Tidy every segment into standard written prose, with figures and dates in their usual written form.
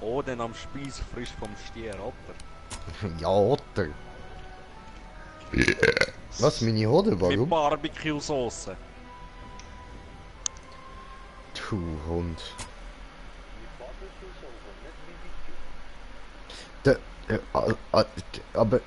Oh, dann am Speis frisch vom Stier, Otter. Ja, Otter. Was, meine Hode, Mit warum? Barbecue-Sauce. Du Hund. Aber...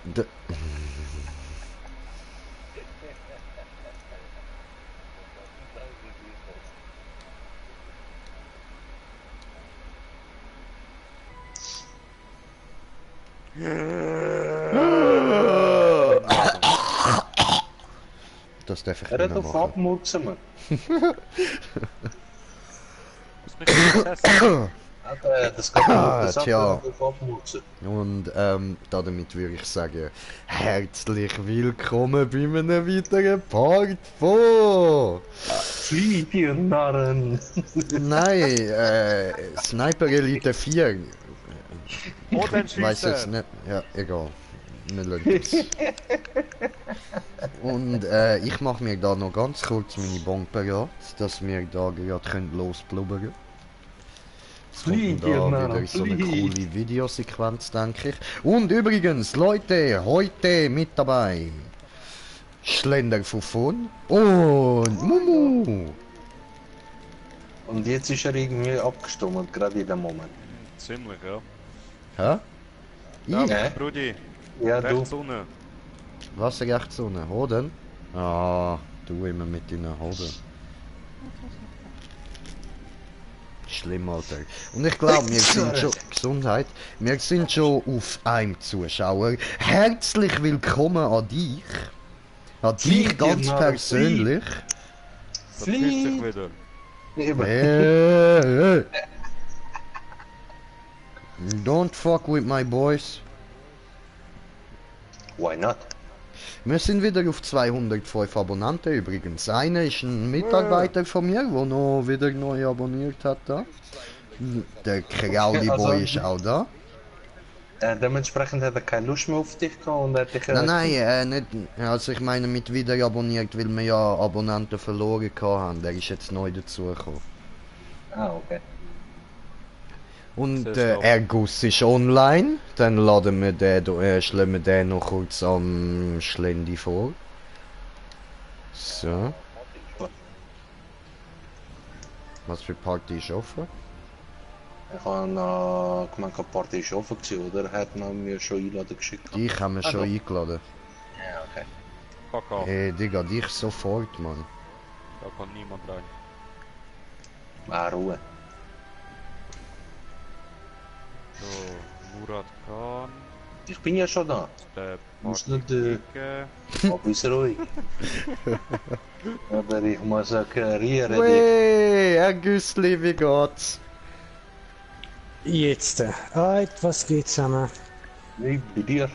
Das darf ich Er nicht hat mehr auf machen. abmurksen, man. Muss mich nicht essen. Das geht Ah, das tja. auf abmurksen. Und damit würde ich sagen, herzlich willkommen bei einem weiteren Part von... Flieht, ihr Narren! Nein, Sniper Elite 4. Oh, dann Ich weiß jetzt schiessen. nicht. Ja, egal. Wir lassen es. Und ich mache mir da noch ganz kurz meine Bank bereit, dass wir da gerade losblubbern können. Es kommt Flieg, da ihr Narren, wieder so eine flieg. coole Videosequenz, denke ich. Und übrigens, Leute, heute mit dabei Schlender Fufun und Mumu. Und jetzt ist er irgendwie abgestummelt, gerade in dem Moment. Ziemlich, ja. Hä? Ja, Ich? Ja. Brudi, Ja, du. rechts unten. Was rechts unten? Hoden? Ah, du immer mit deinen Hoden. Schlimm, Alter. Und ich glaube, wir sind schon... Gesundheit. Wir sind schon auf einem Zuschauer. Herzlich willkommen an dich. An dich Flieg, ganz ihr Narren, persönlich. Verpiss dich wieder. Eben. Hey. Don't fuck with my boys. Why not? Wir sind wieder auf 205 Abonnenten übrigens. Einer ist ein Mitarbeiter von mir, der noch wieder neu abonniert hat. Da. Der Krauli Also- Boy ist auch da. Dementsprechend hat er keine Lust mehr auf dich gehabt und hat dich... Nein, nicht. Also ich meine mit wieder abonniert, weil wir ja Abonnenten verloren haben. Der ist jetzt neu dazugekommen. Ah, okay. Und Sehr schlau. Ergus ist online. Dann laden wir den, schlagen wir den noch kurz am Schlendi vor. So. Was für Party ist offen? Ich habe gemeint, die Party ist offen gewesen, oder? Er hat mir schon Einladung geschickt. Dich haben wir schon doch. eingeladen. Ja, okay. Kaka, Hey, Digga, dich sofort, Mann. da kann niemand rein. Ah, Ruhe. So, Murat Khan, Ich bin ja schon da. der Muss nicht, Party-Kicke. Aber ist ruhig. Aber ich massakriere dich. Wey, Ergüsli, wie geht's? Jetzt, was geht zusammen? Nicht bei dir.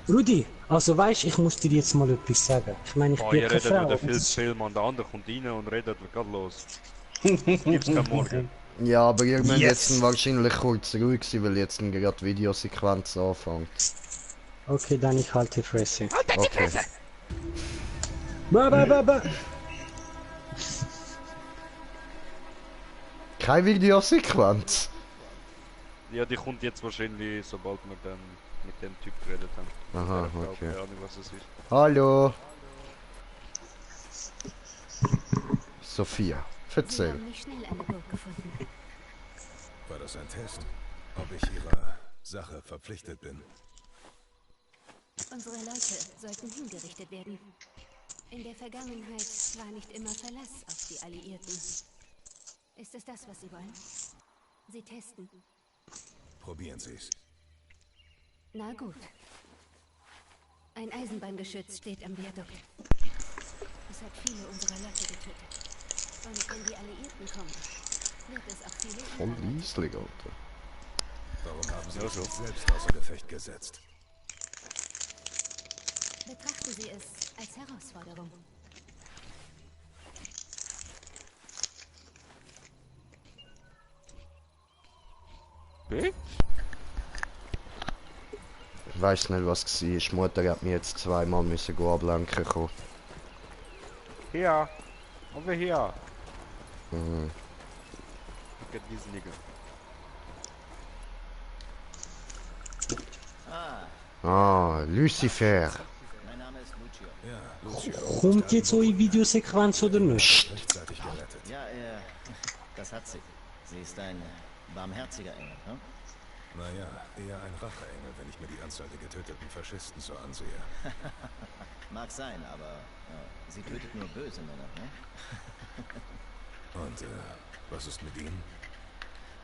Rudi, also weißt, ich muss dir jetzt mal etwas sagen. Ich meine, ich Oh, bin ihr keine redet Frau. wieder viel zu viel, man. Der andere kommt rein und redet gerade los. Gibt's keinen Morgen. Ja, aber ihr müsst Yes. jetzt wahrscheinlich kurz ruhig sein, weil jetzt gerade die Videosequenz anfängt. Okay, dann ich halte die Fresse. Okay. Ba. Keine Videosequenz? Ja, die kommt jetzt wahrscheinlich, sobald wir dann mit dem Typ geredet haben. Aha, Der Frau, okay. Keine Ahnung, was es ist. Hallo. Sophia, Sie erzähl. haben mich schnell eine Burg gefunden. War das ein Test? Ob ich Ihrer Sache verpflichtet bin? Unsere Leute sollten hingerichtet werden. In der Vergangenheit war nicht immer Verlass auf die Alliierten. Ist es das, was Sie wollen? Sie testen. Probieren Sie's. Na gut. Ein Eisenbahngeschütz steht am Viadukt. Es hat viele unserer Leute getötet. Und wenn die Alliierten kommen, wird es auch viele... Voll leislich, Alter. Warum haben Sie Ja, so. sich selbst außer Gefecht gesetzt? Betrachten Sie es als Herausforderung. Bitch? Ich weiss nicht, was es war. Die Mutter hat mich jetzt zweimal müssen ablenken kommen. Hier. Over hier. Mhm. geht wiesnigen. Ah, Lucifer. Mein Name ist Lucio. Ja, Lucio. Kommt jetzt eure Videosequenz oder nicht? Rechtzeitig gerettet. Ja, das hat sie. Sie ist ein barmherziger Engel, hm? Naja, eher ein Racheengel, wenn ich mir die Anzahl der getöteten Faschisten so ansehe. Mag sein, aber sie tötet nur böse Männer, ne? Und, was ist mit ihnen?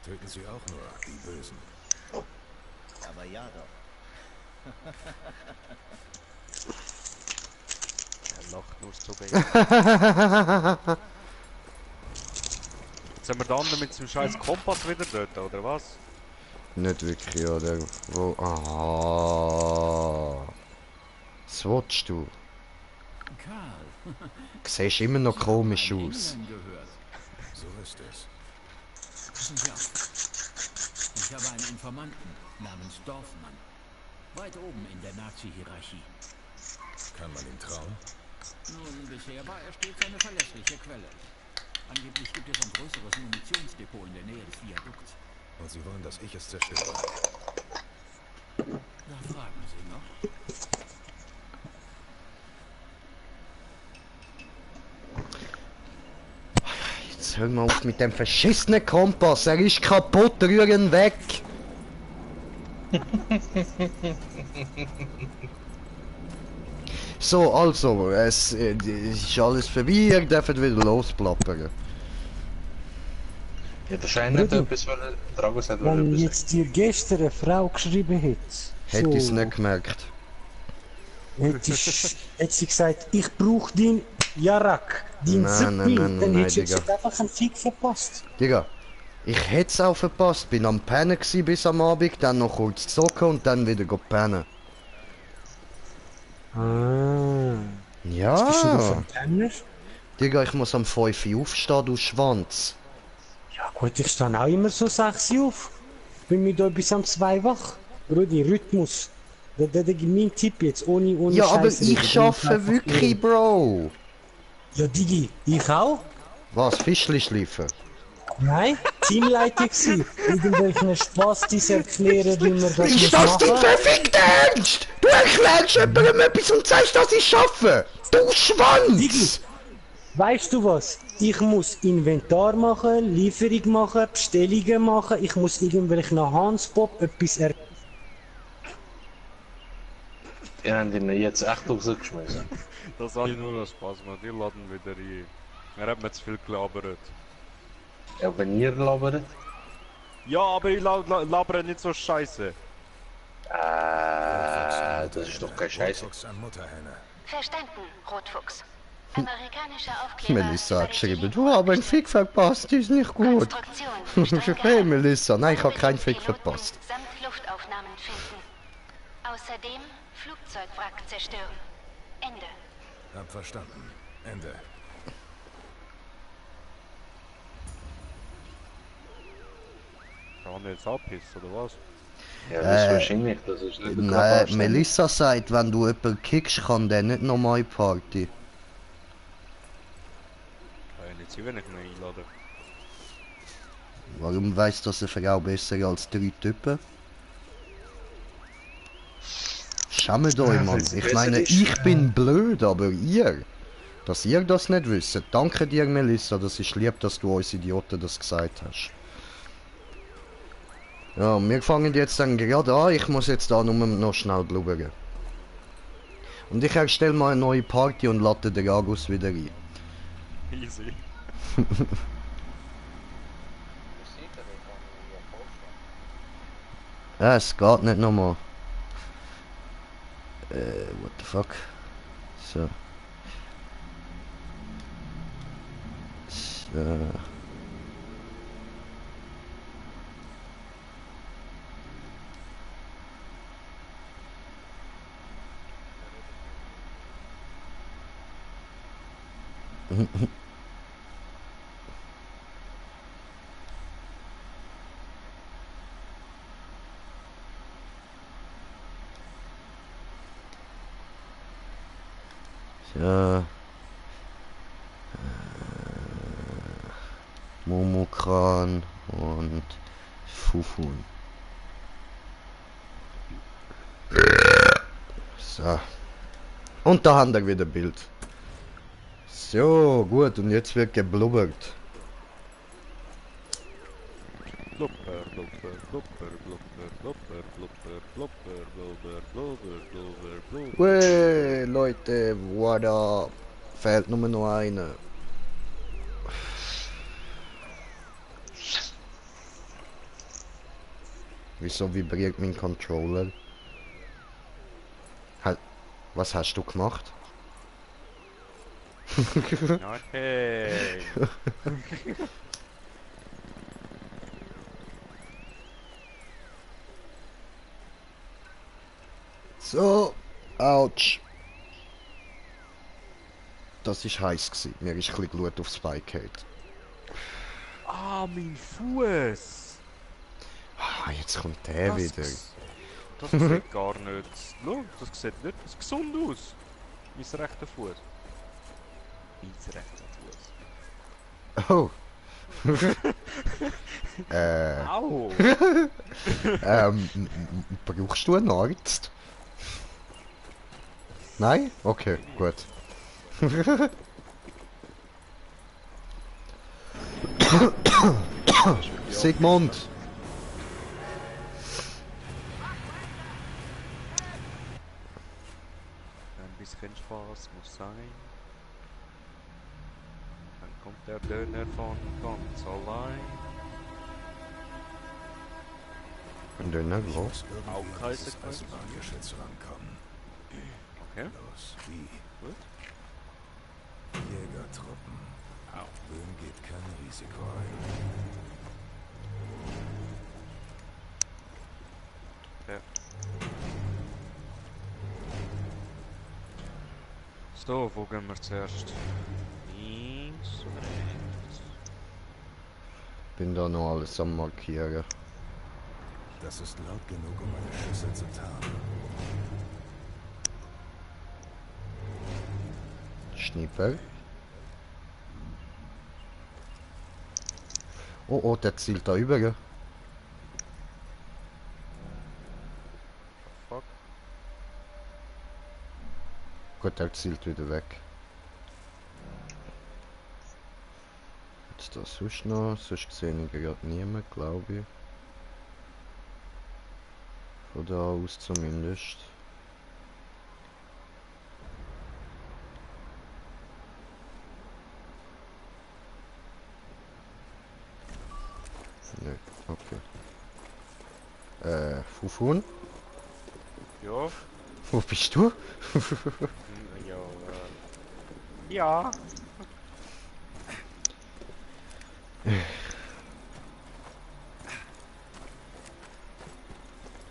Töten sie auch nur die Bösen? Aber ja doch. Er lacht nur so geil. Jetzt haben wir da anderen mit dem scheiß Kompass wieder dort, oder was? Nicht wirklich, oder? Wo? Ah. Was willst du? Karl, Siehst immer noch komisch aus. gehört. So ist es. Passen Sie auf. Ich habe einen Informanten namens Dorfmann. Weit oben in der Nazi-Hierarchie. Kann man ihm trauen? Nun, bisher war er stets eine verlässliche Quelle. Angeblich gibt es ein größeres Munitionsdepot in der Nähe des Viadukts. Und sie wollen, dass ich es zerstöre. Da fragen Sie noch. Jetzt hör mal auf mit dem verschissenen Kompass. Er ist kaputt, rühr ihn weg. So, also, es ist alles vorbei, ihr dürft wieder losplappern. Ja, der scheint nicht Bruder. etwas, weil Dragos hat Wenn etwas jetzt dir gestern eine Frau geschrieben hätte, Hätte ich's nicht gemerkt. hätte sie gesagt, ich brauche den Jarak, den Nein, Zippi, nein, nein, dann nein, hättest du jetzt Digga. einfach einen Fick verpasst. Digga, ich hätte es auch verpasst. Bin am Pennen gsi bis am Abend, dann noch kurz zocken und dann wieder go pennen. Ah. Bist du Ja. auf Penner? Digga, ich muss am 5 Uhr aufstehen, du Schwanz. Ja gut, ich stehe auch immer so 6 Uhr auf. Bin mir da bis um 2 wach. Rudi, Rhythmus. Das ist mein Tipp jetzt, ohne Ja, aber Scheiße reden. ich schaffe wirklich, Bro. Ja, Digi, ich auch? Was, Fischli schleifen? Nein, Teamleiter gsi. Irgendwelchen Spastis erklären, wie man das Ist muss das dein machen. verfickter Ernst? Du erklärst jemandem etwas und sagst, dass ich schaffe. Du Digi. Schwanz! Weißt du was? Ich muss Inventar machen, Lieferung machen, Bestellungen machen. Ich muss irgendwelchen Hanspop etwas Ihr habt ihn jetzt echt rausgeschmissen. Das hat nur noch Spaß gemacht, die laden wieder ein. Er hat mir zu viel gelabert. Ja, wenn ihr labert. Ja, aber ich labere nicht so scheiße. Das ist doch kein Scheiß. Rotfuchs an Mutterhenne. Verstanden, Rotfuchs. Amerikanischer Aufkleber. Melissa über hat die geschrieben, Chili- du hast einen Fick verpasst, ist nicht gut. Konstruktion. streng Hey geheim. Melissa, nein, ich habe keinen Fick Piloten verpasst. Samt Luftaufnahmen finden. Außerdem Flugzeugwrack zerstören. Ende. Hab verstanden. Ende. Kann ich jetzt abpissen, oder was? Ja, das ist wahrscheinlich, das ist nicht Nein, Melissa sagt, wenn du jemanden kickst, kann der nicht nochmal in die Party. Kann ich nicht sein, wenn ich ihn einlade. Warum weiss das eine Frau besser als 3 Typen? Schämt euch, Mann. Ich meine, ich bin blöd, aber ihr? Dass ihr das nicht wisst. Danke dir, Melissa, das ist lieb, dass du uns Idioten das gesagt hast. Ja, wir fangen jetzt dann gerade an. Ich muss jetzt da nur noch schnell blubbern. Und ich erstelle mal eine neue Party und lade den Agus wieder ein. Easy. Ja, es geht nicht nochmal. What the fuck? So. So. So. Momokran Und Fufun. So. Und da haben wir wieder Bild. So, gut, und jetzt wird geblubbert. Blubber, blubber, blubber, blubber, blubber, blubber, blubber, blubber, blubber, blubber, blubber. Wey, Leute, what up? Fehlt nur noch einer. Wieso vibriert mein Controller? Was hast du gemacht? Okay. So, ouch. Das ist heiß gsi. Mir ist ein bisschen Blut aufs Bein gefallen. Ah, mein Fuß. Ah, jetzt kommt der wieder. Das sieht gar nicht. Schau, das sieht nicht gesund aus. Mein rechter Fuß. Mein rechter Fuß. Oh. Au! Brauchst du einen Arzt? Nein? Okay, gut. Sigmund! Ein bisschen Spaß muss sein. Dann kommt der Döner von ganz allein. Ein Döner, wo? Muss irgendwie Auch an heiße dieses Kreuz. Eisenbahngeschütz rankommen. Okay. Los, wie? Gut. Jägertruppen. Böhm geht kein Risiko ein. Ja. So, wo gehen wir zuerst? Links oder rechts? Bin da noch alles am Markieren. Das ist laut genug, um eine Schüssel zu tarnen. Schnippel. Oh, oh, der zielt da über, gell? Fuck. Gut, der zielt wieder weg. Jetzt da sonst noch, sonst sehe ich gerade niemand, glaube ich. Von da aus zumindest. Nö, okay. Fufun? Ja. Wo bist du? Ja. Ja.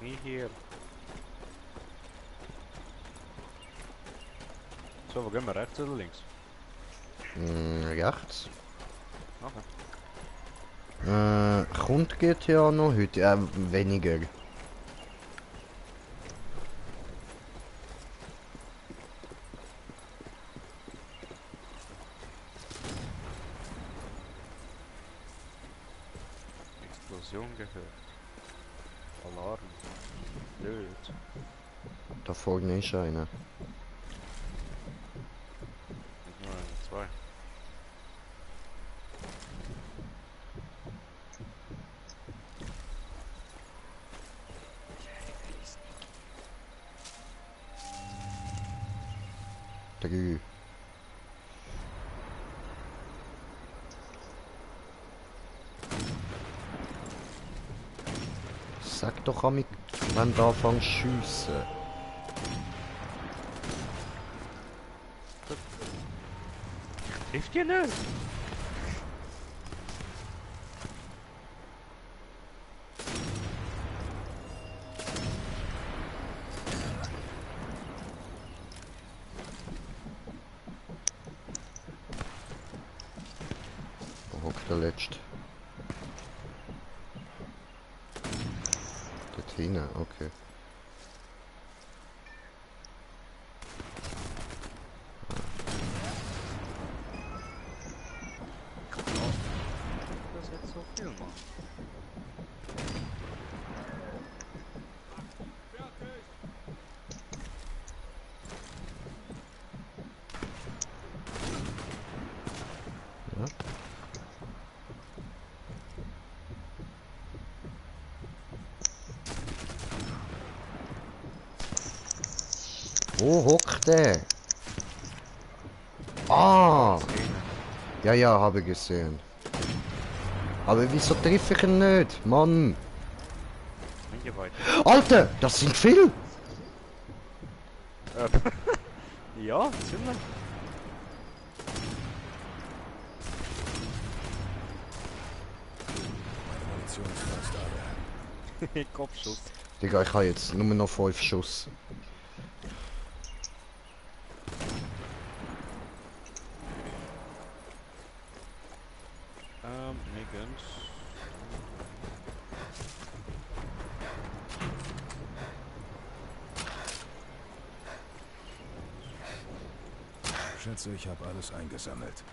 Nie hier. So, wo gehen wir? Rechts oder links? Rechts. Okay. Kommt GTA noch heute? Weniger. Explosion gehört. Alarm. Blöd. Da vorne ist einer. Nur eine, zwei. Drei. Sag doch an mich, wenn du anfängst zu schiessen. Trifft ihr nicht? Wo hockt der Letzte? Dort hinten, okay. Das jetzt so? Spiel, Mann. Wo hockt der? Ah! Ja, ja, habe ich gesehen. Aber wieso treffe ich ihn nicht? Mann! Hier weiter. Alter, das sind viele! Ja, ziemlich. Munition ist fast alle. Kopfschuss. Digga, ich habe jetzt nur noch 5 Schuss. Nirgends. Schätze, ich habe alles eingesammelt.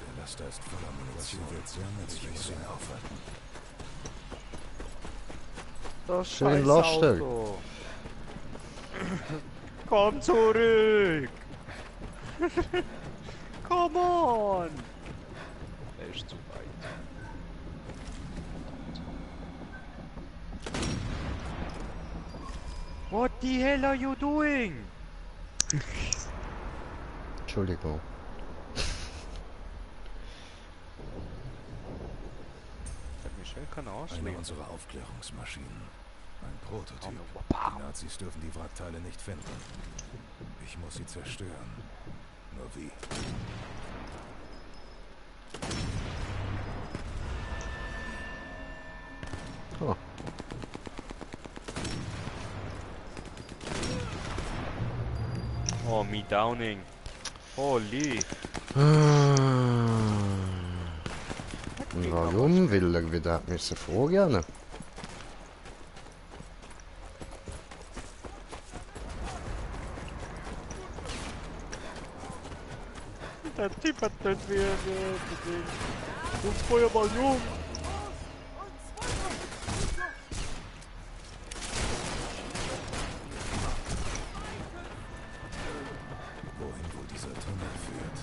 Der Laster ist voller Munition. Wird sehr nützlich. Ich muss ihn aufhalten. Das Schön scheiß Laster. Auto. Komm zurück! Come on! Der ist zu weit. What the hell are you doing? Entschuldigung. Hat Michel keine Eine Arschlöcher. unserer Aufklärungsmaschinen. Ein Prototyp. Wow. Die Nazis dürfen die Wrackteile nicht finden. Ich muss sie zerstören. Nur wie? Oh. Oh, me downing. Holy. Und warum will er wieder müssen vorgehen? Der Typ hat nicht wie ein Feuerballon. Wohin wohl dieser Tunnel führt?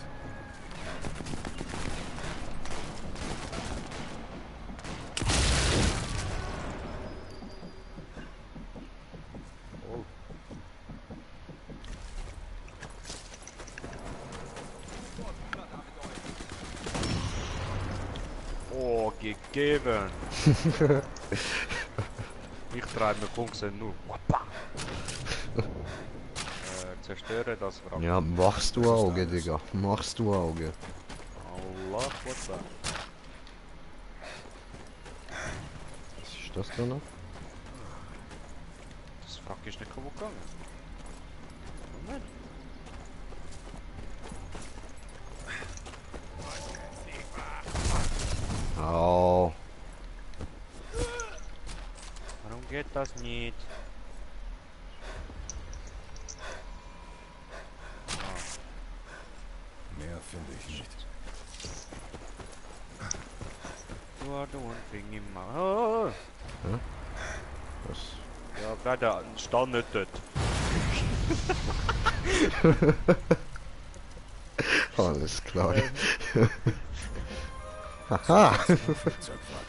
Oh, gegeben. Ich treibe mir Kunsen nur. Wappa. Zerstöre das Wrack. Ja, machst du Auge, Digga. Machst du Auge. Allah, what's up? Was ist das da noch? Das Wrack ist nicht kaputt gegangen. Moment. Oh. Warum geht das nicht? Mehr finde ich nicht. You are the one thing in my... Oh. Was? Ja, bleib da, stand nicht dort. Alles klar. Haha. Flugzeugwrack.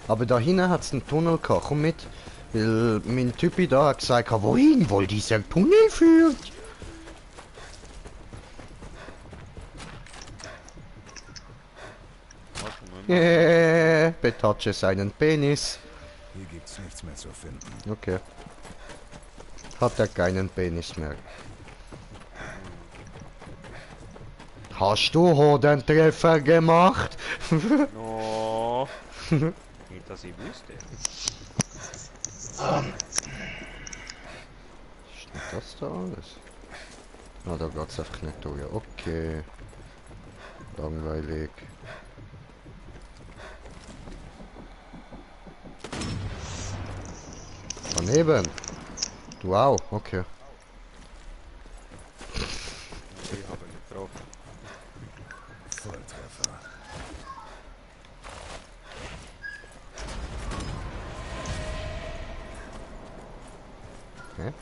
Aber da hinten hat es einen Tunnel gehabt. Komm mit. Weil mein Typi da hat gesagt, wohin wohl dieser Tunnel führt. Betatsche seinen Penis. Hier gibt's nichts mehr zu finden. Okay. Hat er keinen Penis mehr. Hast du den Treffer gemacht? No. Nicht, dass ich wüsste. Ist nicht das da alles? Ah, da geht's einfach nicht durch. Okay. Langweilig. Daneben. Du auch? Okay. Ich habe ihn getroffen. Volltreffer. Hä?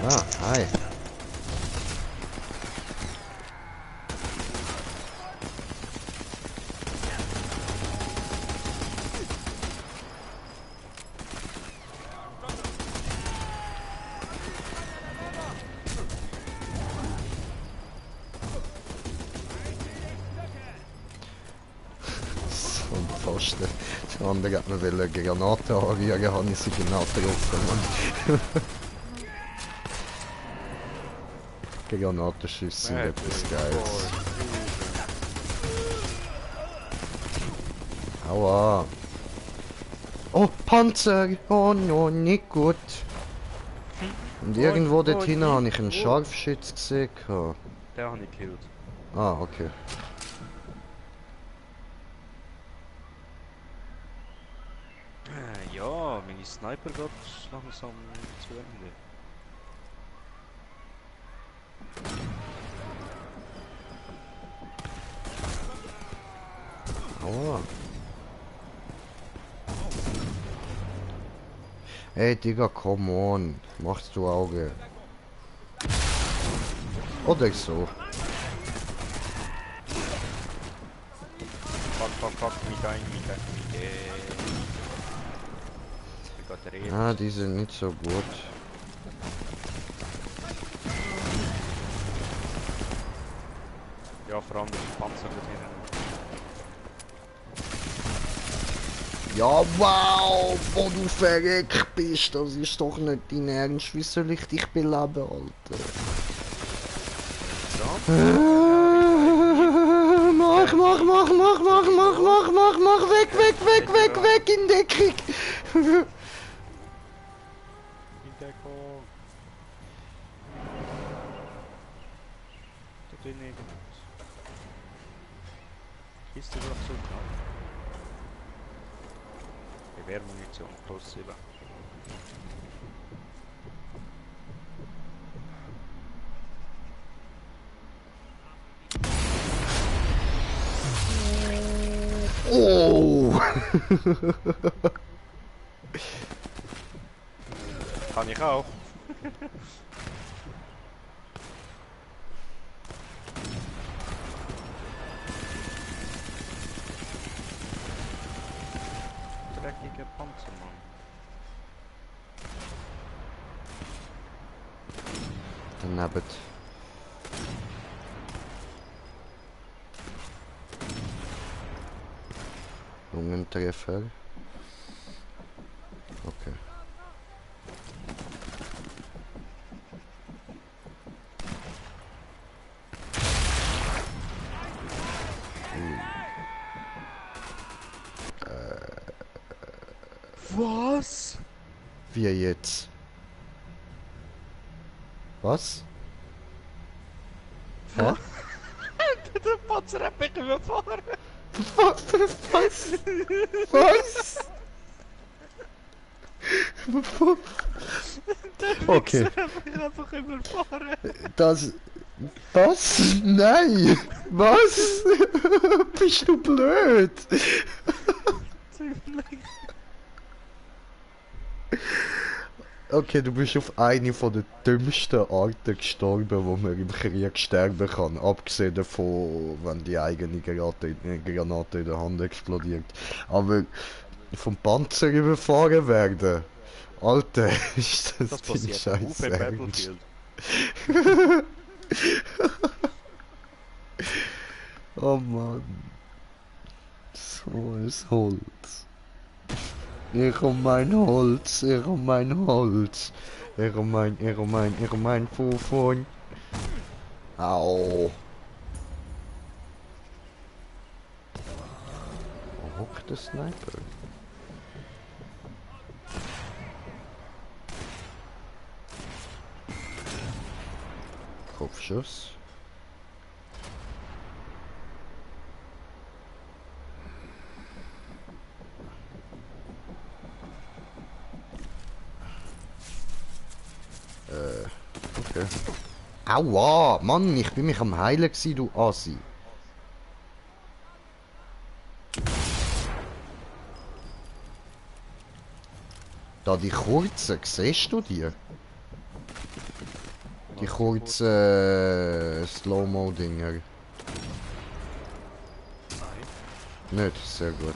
Ah, hi. So ein Pfosten. Der andere hat mir eine Granate anrühren, habe ich sie Granate getroffen, Mann. Granatenschüsse sind etwas Geiles. Aua. Oh, Panzer! Oh no, nicht gut. Und irgendwo dort hinten habe ich einen Scharfschütz gesehen. Den habe ich gekillt. Ah, okay. Ja, meine Sniper geht langsam zu Ende. Aua. Hey Digga, come on. Machst du Auge. Oder so. Fuck, mit ein. Ich got reden. Ah, die sind nicht so gut. Ja, vor allem die Panzer dort hinten. Ja, wow, wo du verreckt bist, das ist doch nicht dein Ernst. Wie soll ich dich beleben, Alter? Mach, weg, in Deckung. In Deckung. Da drin irgendwas. Kiste doch so knapp. Gewehrmunition plus 7. Oh! Kann ich auch. Dreckiger Panzer, Mann. Daneben. Lungentreffer. Okay. Was? Wir jetzt. Was? Hä? Der Panzer hat mich überfahren. Was? Was? Okay. Der hat mich einfach überfahren. Das... Was? Nein! Was? Bist du blöd? Okay, du bist auf eine von den dümmsten Arten gestorben, wo man im Krieg sterben kann. Abgesehen davon, wenn die eigene Granate in der Hand explodiert. Aber vom Panzer überfahren werden. Alter, ist das Das dein passiert auf Scheiß Ernst? Battlefield. Oh Mann. So ein Holz. Ich um mein Holz, ich um mein Holz. Ich um mein Fufon. Au. Wo hockt der Sniper? Kopfschuss. Okay. Aua! Mann, ich bin mich am heilen gsi, du Assi. Da die kurzen, siehst du die? Die kurzen Slow-Mo-Dinger. Nicht, sehr gut.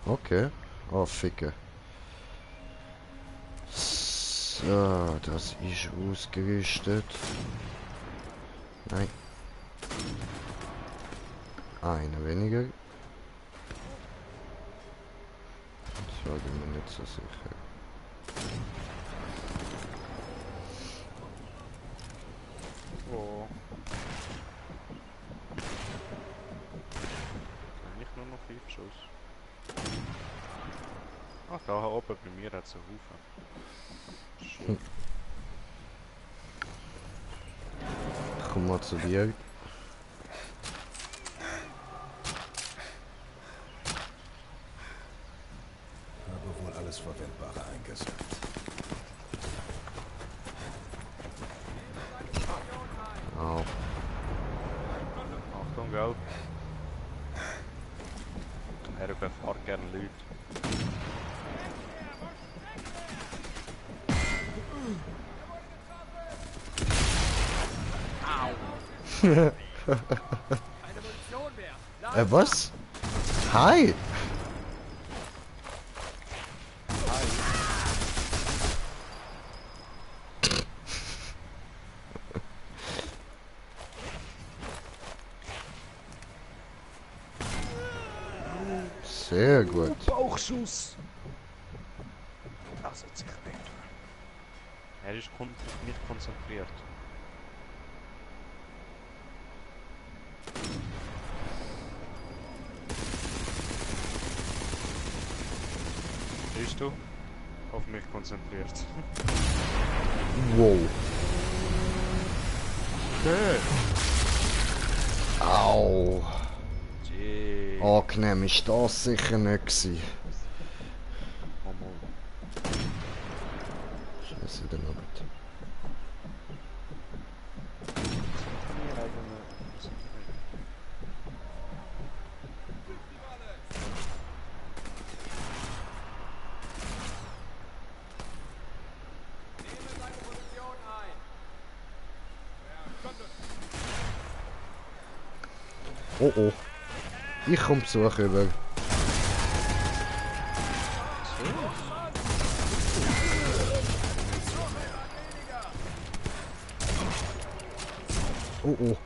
Okay. Oh, Ficke. So, das ist ausgerüstet. Nein. Eine weniger. Das war mir nicht so sicher. Oh. Nicht nur noch 5 Schuss. Ach, da oben bei mir hat es einen Haufen. Schön. Komm mal zu dir. Habe wohl alles Verwendbare eingesetzt. Au. Achtung, gell? Er überfahrt gerne Leute. Was? Hi! Sehr gut. Bauchschuss! Das hat sich weg. Er ist nicht konzentriert. Siehst du? Auf mich konzentriert. Wow. Okay. Au. Gee. Angenehm ist das sicher nicht gewesen. Scheiße, der Nabel. Oh oh. Ich komme Besuch über. Oh oh.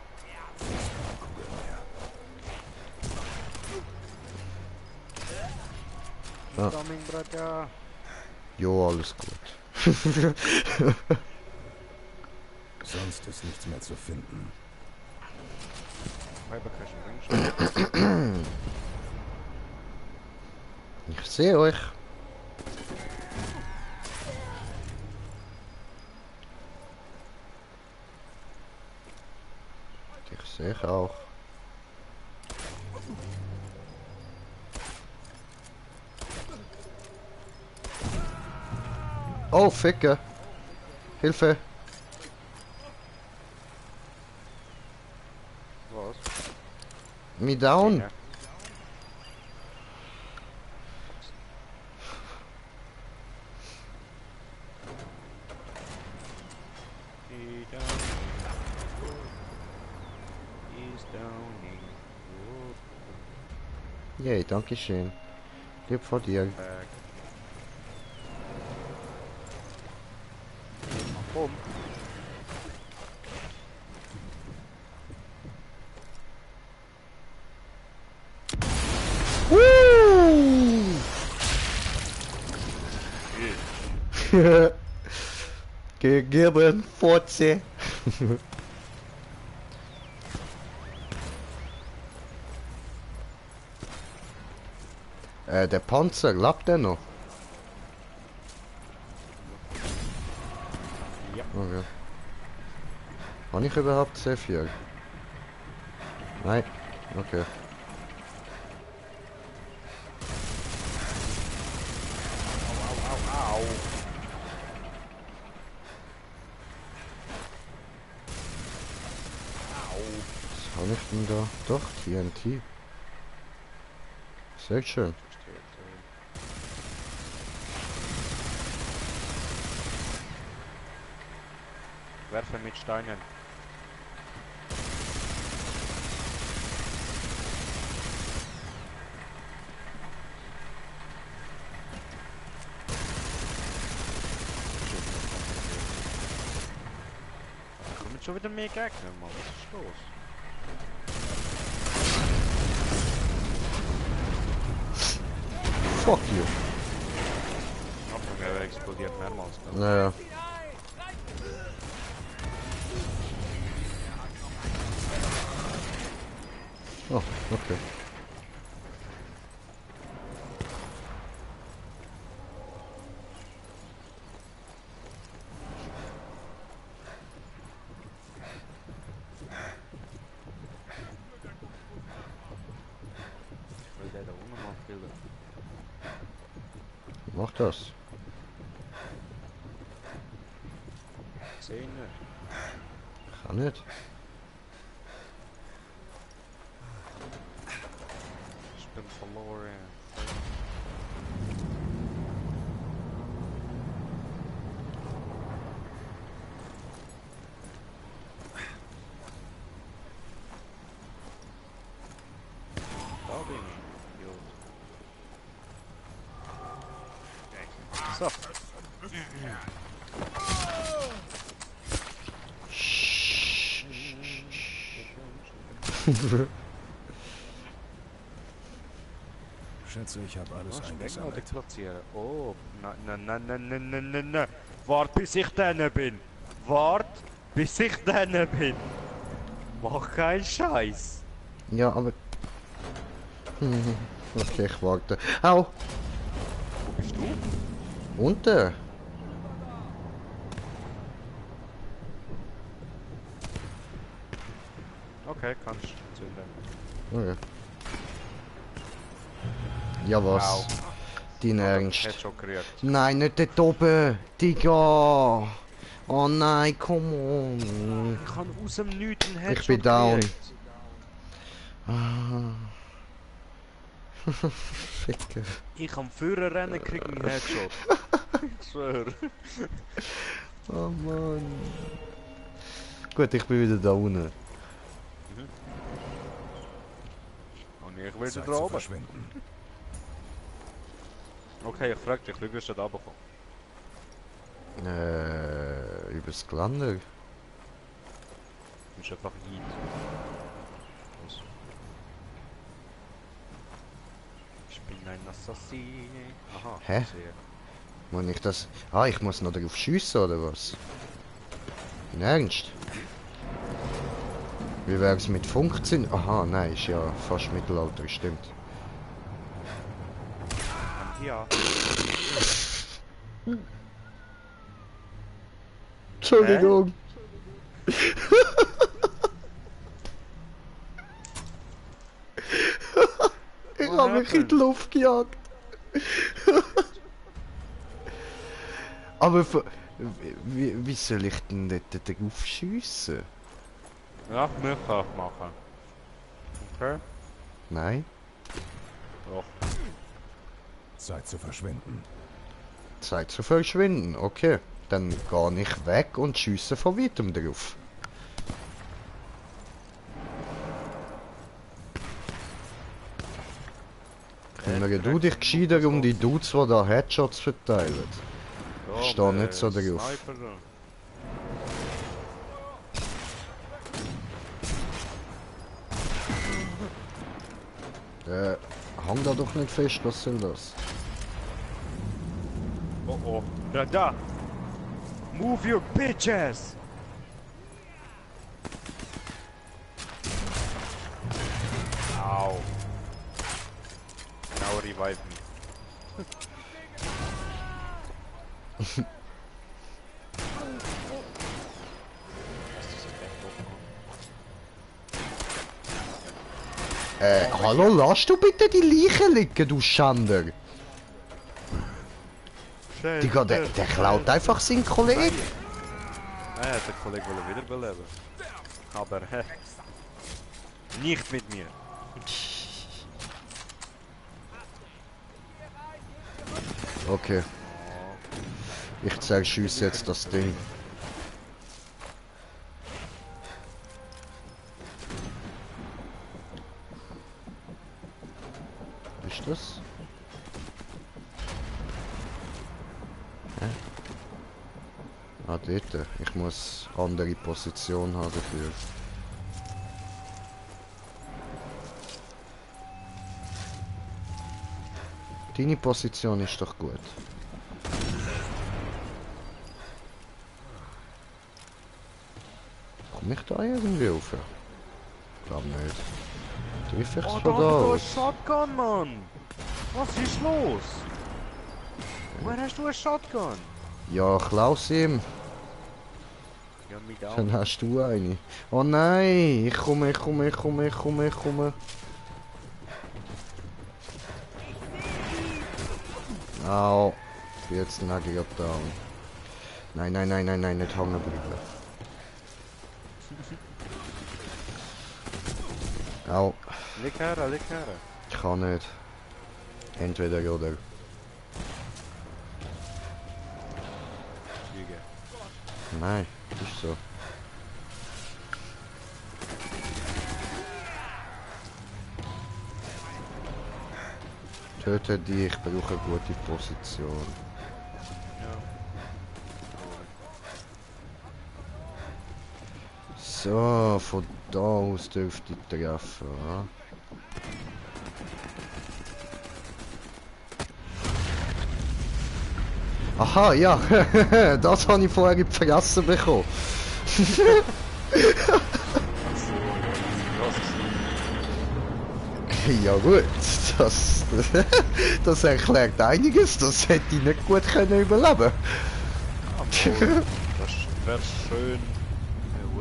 Ah. Coming, Brother. Jo, alles gut. Sonst ist nichts mehr zu finden. Ich sehe euch. Ich sehe euch auch. Oh, Ficke. Hilfe. Was? Me down. Ja. Yay, danke schön. Lieb von dir. Komm. Gegeben, Fotze. Der Panzer, klappt der noch? Ja. Okay. Habe ich überhaupt C4? Nein. Okay. Au. Was habe ich denn da? Doch, TNT. Sehr schön. Werfen mit Steinen. Da kommen schon wieder mehr Gegner, Mann. Was ist los? Fuck you. Achtung, er explodiert mehrmals. Ne? Naja. Oh, okay. Ich will den da unten mal killen. Mach das. Ich sehe ihn nicht. Kann nicht. Ich bin verloren. Da bin ich. Idiot. So. Schätze, ich habe alles Stecken oder eingesammelt. platzieren? Oh, nein. Wart bis ich drin bin. Wart bis ich drin bin. Mach keinen Scheiß. Ja, aber... Okay, ich warte. Au! Wo bist du? Unten! Okay, kannst du zünden. Okay. Ja was? Au. Dein Ernst? Headshot gekriegt. Nein, nicht dort oben! Digga! Oh nein, come on! Ich kann aus dem Nichts einen Headshot Ich bin down. gekriegt. Ah. Ficker. Ich kann Führer rennen, krieg einen Headshot. Ich schwör. Oh Mann. Gut, ich bin wieder da unten. Und ich will Zeit da zu oben. verschwinden. Okay, ich frag dich, wie bist du da runtergekommen? Übers Geländer. Du bist einfach Eid. Was? Ich bin ein Assassine. Aha, Hä? ich sehe. Muss ich das... Ah, ich muss noch darauf schiessen oder was? In Ernst? Wie wär's mit Funktion? Aha, nein, ist ja fast Mittelalter, stimmt. Ja. Entschuldigung. Ich What habe mich in die happened? Luft gejagt. Aber wie soll ich denn dort drauf schiessen? Ja, mehr kann ich machen. Okay. Nein? Doch. Zeit zu verschwinden. Zeit zu verschwinden, okay. Dann gehe ich weg und schiesse von weitem drauf. Kümmere du dich gescheiter um die Dudes, die da Headshots verteilen. Ja, Ich stehe nicht so drauf. Sniper da. Hang da doch nicht fest, was soll das? Oh oh. Da! Move your bitches! Au. Now revive me. Hallo, lass du bitte die Leiche liegen, du Schander! Digga, der klaut einfach seinen Kollegen! Er hat den Kollegen wiederbeleben. Aber nicht mit mir. Okay. Ich zerschieße jetzt das Ding. Ist das? Hä? Ah, dort. Ich muss andere Position haben dafür. Deine Position ist doch gut. Komm ich da irgendwie rauf? Glaub nicht. Triff ich's Oh, von da da aus? hast du eine Shotgun, Mann! Was ist los? Woher hast du eine Shotgun? Ja, klaus ihm. Ja, mit auch. Dann hast du eine. Oh nein! Ich komme. Au. Ich bin jetzt nackig down. Nein, nicht hängen bleiben. Au. Leg her. Ich kann nicht. Entweder oder. Lüge. Nein, ist so. Töte die, ich brauche eine gute Position. So, von da aus dürfte ich treffen. Ja? Aha, ja, das habe ich vorher in die Fresse bekommen. Ja gut, das erklärt einiges, das hätte ich nicht gut können überleben. Das wäre schön.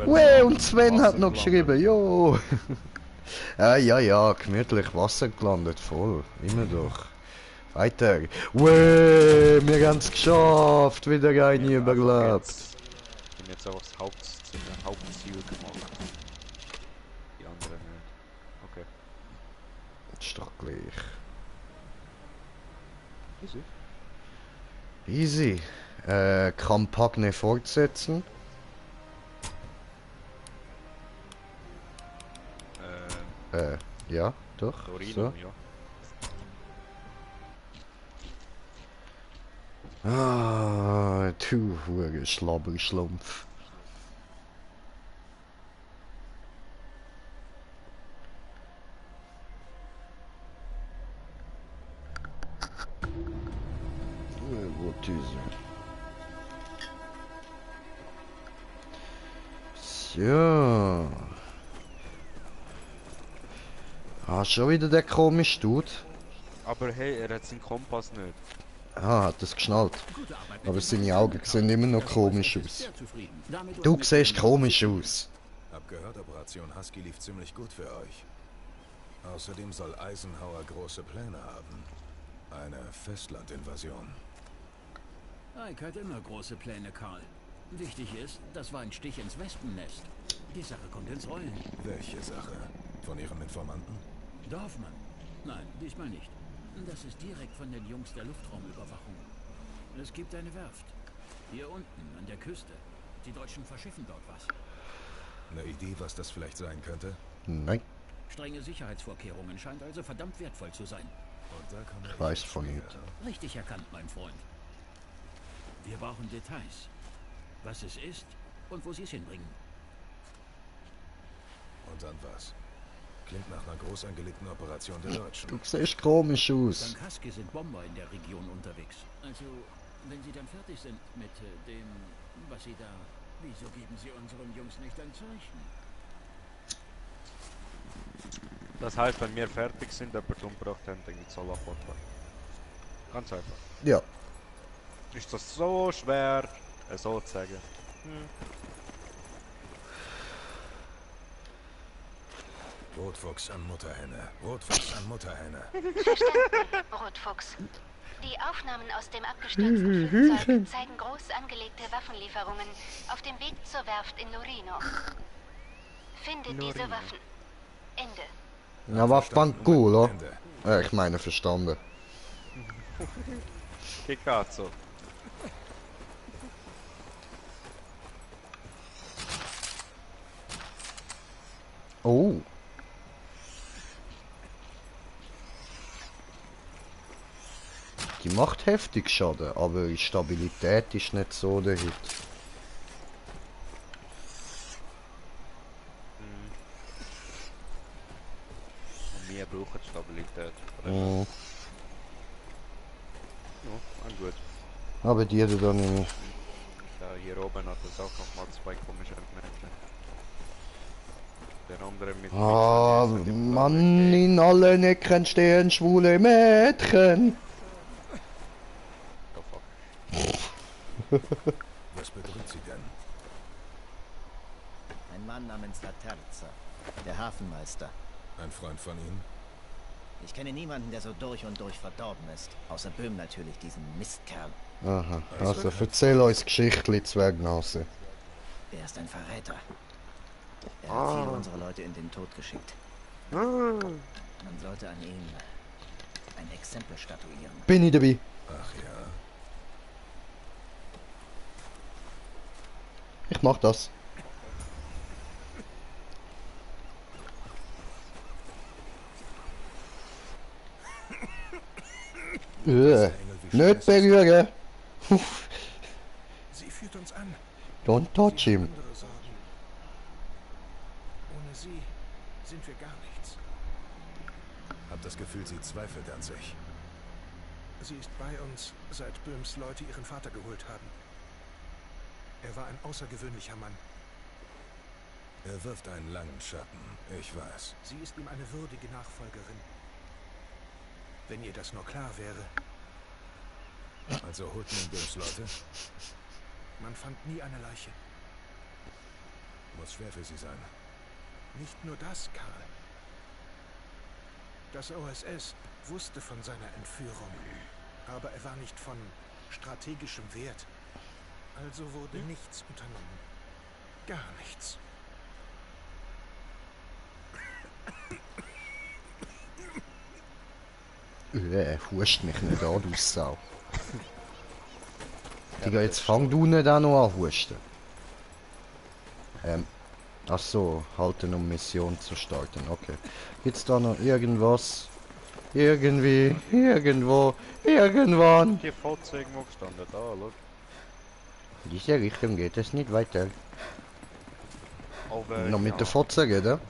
Ue, und Sven hat noch geschrieben, jo. Ja, gemütlich Wasser gelandet, voll, immer doch. Weiter. Ue, wir haben es geschafft, wieder eine überlebt. Ich bin jetzt einfach das Hauptziel gemacht. Die anderen nicht. Okay. Ist doch gleich. Easy. Easy. Kampagne fortsetzen. Ja, doch. Torino, So. ja. Ah, du hure Schlabberschlumpf. Wo ist er? So. Ah, schon wieder der komische Dude. Aber hey, er hat seinen Kompass nicht. Ah, hat es geschnallt. Aber seine Augen sehen immer noch komisch aus. Du siehst komisch aus. Hab gehört, Operation Husky lief ziemlich gut für euch. Außerdem soll Eisenhower große Pläne haben. Eine Festlandinvasion. Ike hat immer große Pläne, Karl. Wichtig ist, das war ein Stich ins Wespennest. Die Sache kommt ins Rollen. Welche Sache? Von ihrem Informanten? Dorfmann? Nein, diesmal nicht. Das ist direkt von den Jungs der Luftraumüberwachung. Es gibt eine Werft. Hier unten, an der Küste. Die Deutschen verschiffen dort was. Eine Idee, was das vielleicht sein könnte? Nein. Strenge Sicherheitsvorkehrungen scheint also verdammt wertvoll zu sein. Und da komme Ich weiß ins von Spiel. nicht. Richtig erkannt, mein Freund. Wir brauchen Details. Was es ist und wo sie es hinbringen. Und dann was? Klingt nach einer groß angelegten Operation der Deutschen. Du siehst komisch aus. Dank Husky sind Bomber in der Region unterwegs. Also, wenn sie dann fertig sind mit dem, was sie da... Wieso geben sie unseren Jungs nicht ein Zeichen? Das heißt, wenn wir fertig sind, jemand umgebracht haben, dann gibt's alle Vorteile. Ganz einfach. Ja. Ist das so schwer, so zu sagen? Rotfuchs an Mutterhenne. Rotfuchs an Mutterhenne. Verstanden, Rotfuchs. Die Aufnahmen aus dem abgestürzten Flugzeug zeigen groß angelegte Waffenlieferungen auf dem Weg zur Werft in Lorino. Finde diese Waffen. Ende. Ja, war cool, oder? Ende. Ich meine, verstanden. Che cazzo? Oh. Die macht heftig Schaden, aber die Stabilität ist nicht so der Hit. Und wir brauchen Stabilität. Mhm. Ja, gut. Aber die da nicht. Da hier oben hat es auch noch mal zwei komische Mädchen. Der andere mit... Ah, mit dem Mann, in allen Ecken stehen schwule Mädchen. Oh, fuck. Was bedrückt sie denn? Ein Mann namens La Terza, der Hafenmeister. Ein Freund von Ihnen? Ich kenne niemanden, der so durch und durch verdorben ist. Außer Böhm natürlich, diesen Mistkerl. Aha, also erzähl uns Geschichtli, Zwergnase. Er ist ein Verräter. Er hat viele unserer Leute in den Tod geschickt. Man sollte an ihm ein Exempel statuieren. Bin ich dabei? Ach ja. Ich mach das. Nicht berühren. Sie führt uns an. Don't touch him. Andere Sorgen. Ohne sie sind wir gar nichts. Hab das Gefühl, sie zweifelt an sich. Sie ist bei uns, seit Böhms Leute ihren Vater geholt haben. Er war ein außergewöhnlicher Mann. Er wirft einen langen Schatten, ich weiß. Sie ist ihm eine würdige Nachfolgerin. Wenn ihr das nur klar wäre. Also holten ihn Böhms Leute? Man fand nie eine Leiche. Muss schwer für sie sein. Nicht nur das, Karl. Das OSS wusste von seiner Entführung, aber er war nicht von strategischem Wert. Also wurde nichts unternommen. Gar nichts. Hust mich nicht an, du Sau. Digga, jetzt fang du nicht auch noch an husten. Ach so, halten um Mission zu starten, okay. Gibt's da noch irgendwas? Irgendwie, irgendwo, irgendwann. Die Fotze irgendwo gestanden, da, schau. In diese Richtung geht es nicht weiter. Aber, Noch mit ja. der Fotze geht, ja?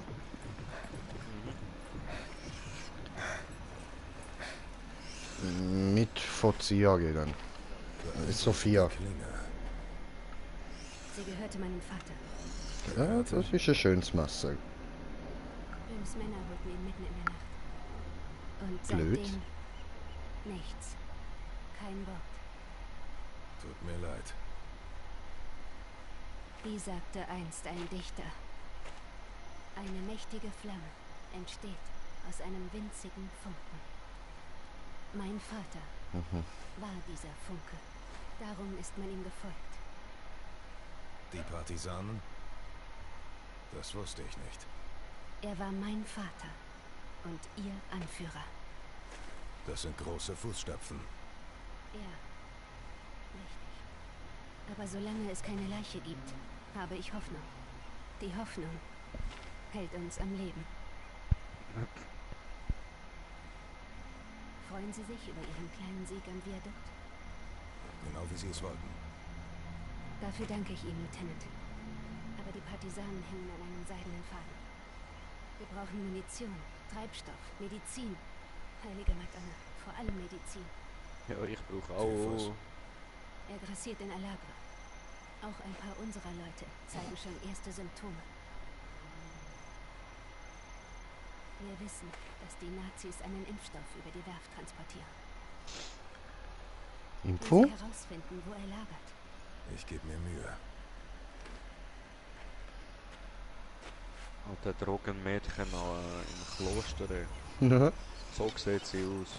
Mit Fozia geht dann. Sophia. Klinge. Sie gehörte meinem Vater. Ja, das ist ein schönes Messer. Böhms Männer holten ihn mitten in der Nacht. Und Blöd. seitdem nichts. Kein Wort. Tut mir leid. Wie sagte einst ein Dichter, eine mächtige Flamme entsteht aus einem winzigen Funken. Mein Vater war dieser Funke. Darum ist man ihm gefolgt. Die Partisanen? Das wusste ich nicht. Er war mein Vater und ihr Anführer. Das sind große Fußstapfen. Ja, richtig. Aber solange es keine Leiche gibt, habe ich Hoffnung. Die Hoffnung hält uns am Leben. Freuen Sie sich über Ihren kleinen Sieg am Viadukt? Genau wie Sie es wollten. Dafür danke ich Ihnen, Lieutenant. Aber die Partisanen hängen an einem seidenen Faden. Wir brauchen Munition, Treibstoff, Medizin. Heilige Madonna, vor allem Medizin. Ja, ich brauche auch... Er grassiert in Alagra. Auch ein paar unserer Leute zeigen schon erste Symptome. Wir wissen, dass die Nazis einen Impfstoff über die Werft transportieren. Info? Wenn Sie herausfinden, wo er lagert. Ich gebe mir Mühe. Alter Drogenmädchen im Kloster. Ey. Ja. So sieht sie aus.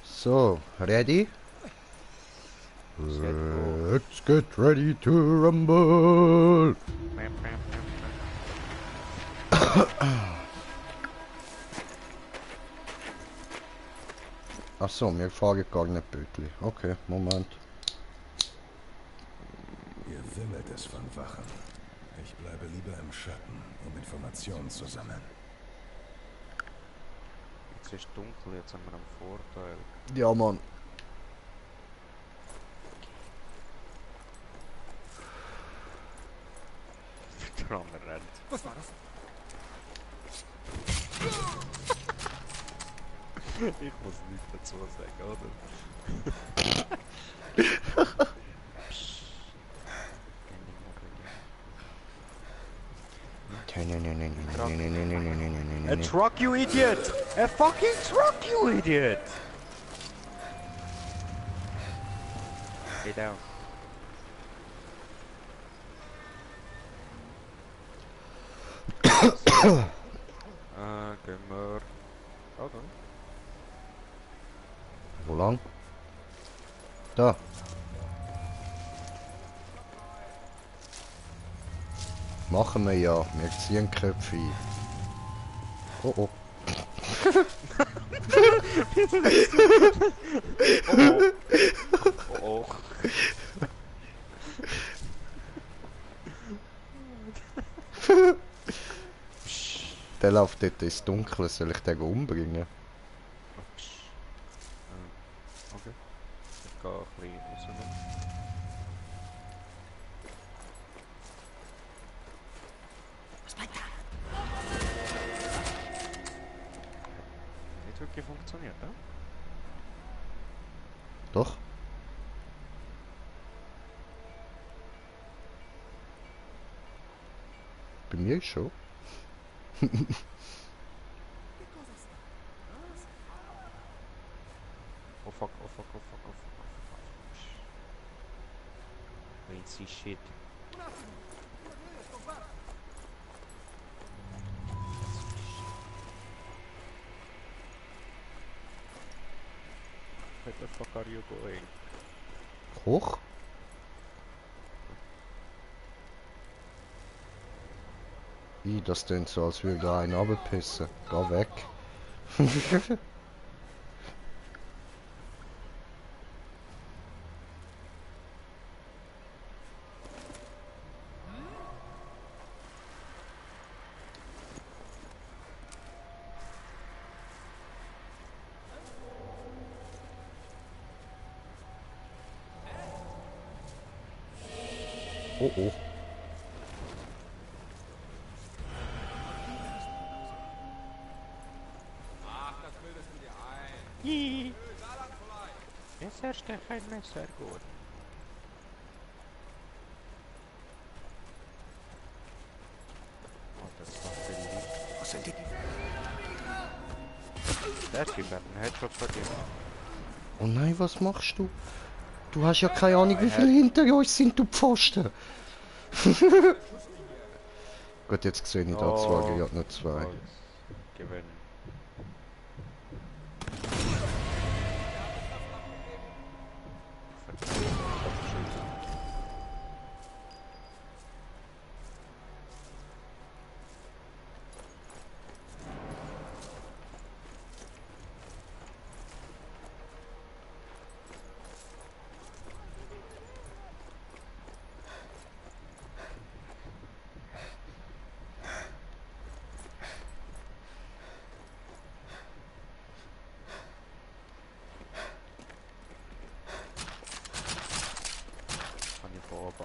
So, ready? Let's get ready to rumble! Achso, wir fahren gar nicht Bötli. Okay, Moment. Ihr wimmelt es von Wachen. Ich bleibe lieber im Schatten, um Informationen zu sammeln. Jetzt ist dunkel, jetzt haben wir einen Vorteil. Ja, Mann. Der Rahmen rennt. Was war das? Ich muss nichts dazu sagen, oder? A truck, you idiot! A fucking truck, you idiot! Stay down. Gehen wir... Oh, dann. Wo lang? Da. Machen wir ja. Wir ziehen Köpfe ein. Oh oh. Oh. Der läuft dort ins Dunkle. Soll ich den umbringen? Okay. Ich gehe ein bisschen raus. Nicht wirklich funktioniert, ne? Doch. Bei mir schon. Oh fuck, oh fuck, oh fuck, oh fuck, oh fuck. Ain't see shit. Where the fuck are you going? Hoch? Das klingt so, als würde da einen runterpissen. Geh weg. Oh oh. Messer, kein Messer, gut. Oh, das war billig. Was sind die? Der Typ hat einen Headshot verdient. Oh nein, was machst du? Du hast ja keine Ahnung, wie viele hinter uns sind, du Pfosten. Gut, jetzt sehe ich da zwei, gerade noch zwei. Gewinnen.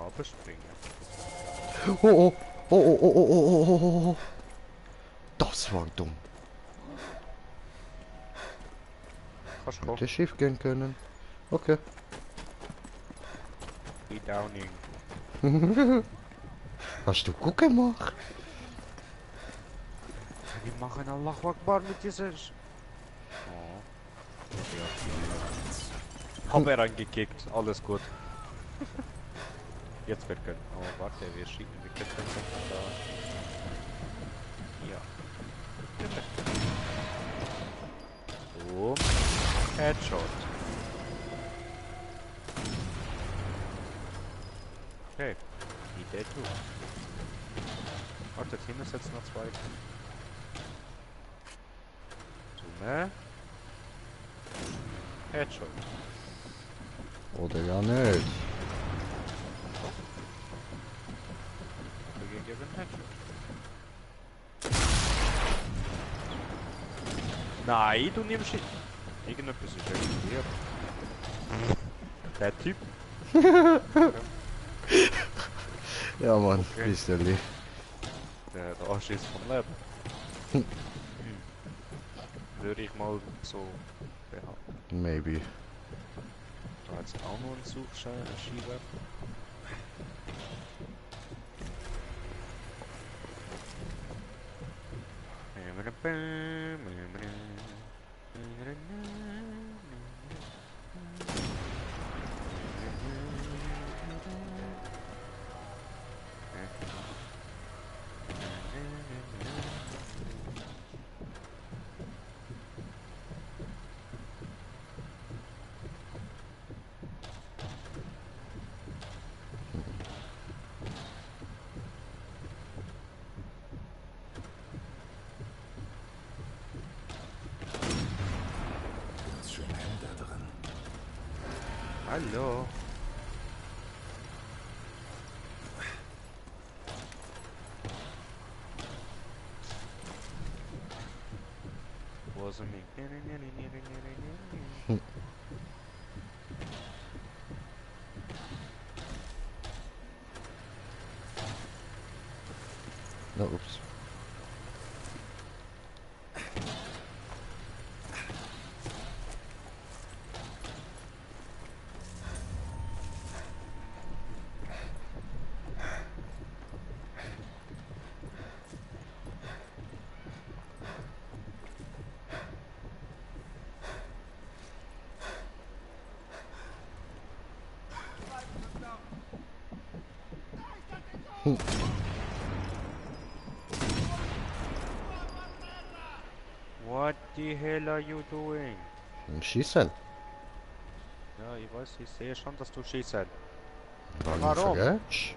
abspringen. Oh, oh, oh, oh, oh, oh, oh, oh, oh, oh. Das war dumm. Kannst du kommen? Hätte schief gehen können. Okay. Be downing. Hast du gut gemacht? Die machen Allah Akbar mit dieser... Oh. Hab er angekickt, alles gut. Jetzt wird können. Oh, warte, wir schieben, wir können da. Ja. Boom. Headshot. Okay. Die Dead too. Warte, hier ist jetzt noch zwei. Zoom. Headshot. Oder ja nicht. Wir geben Headshot. Nein, du nimmst ihn. Irgendetwas ist explodiert. Der Typ. Ja, Mann, Okay. bisschen. Der Arsch ist vom Leben. Würde ich mal so behaupten. Maybe. Da hat es auch noch einen Suchschieber. Ganz schön hell da drin. Hallo. Wasn't me. Na, ups. What the hell are you doing? Schießen. Ja, ich weiß, ich sehe schon, dass du schießt. Warum? Verrätsch?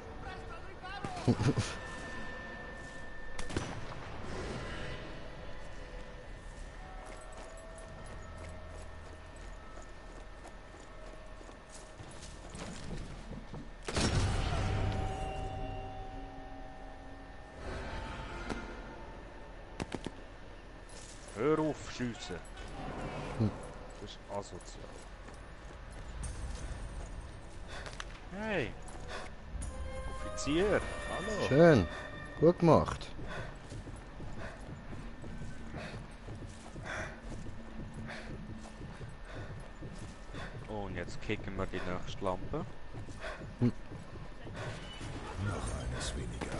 Hör auf, schiessen. Das ist asozial. Hey! Offizier! Hallo! Schön. Gut gemacht. Und jetzt kicken wir die nächste Lampe. Noch eines weniger.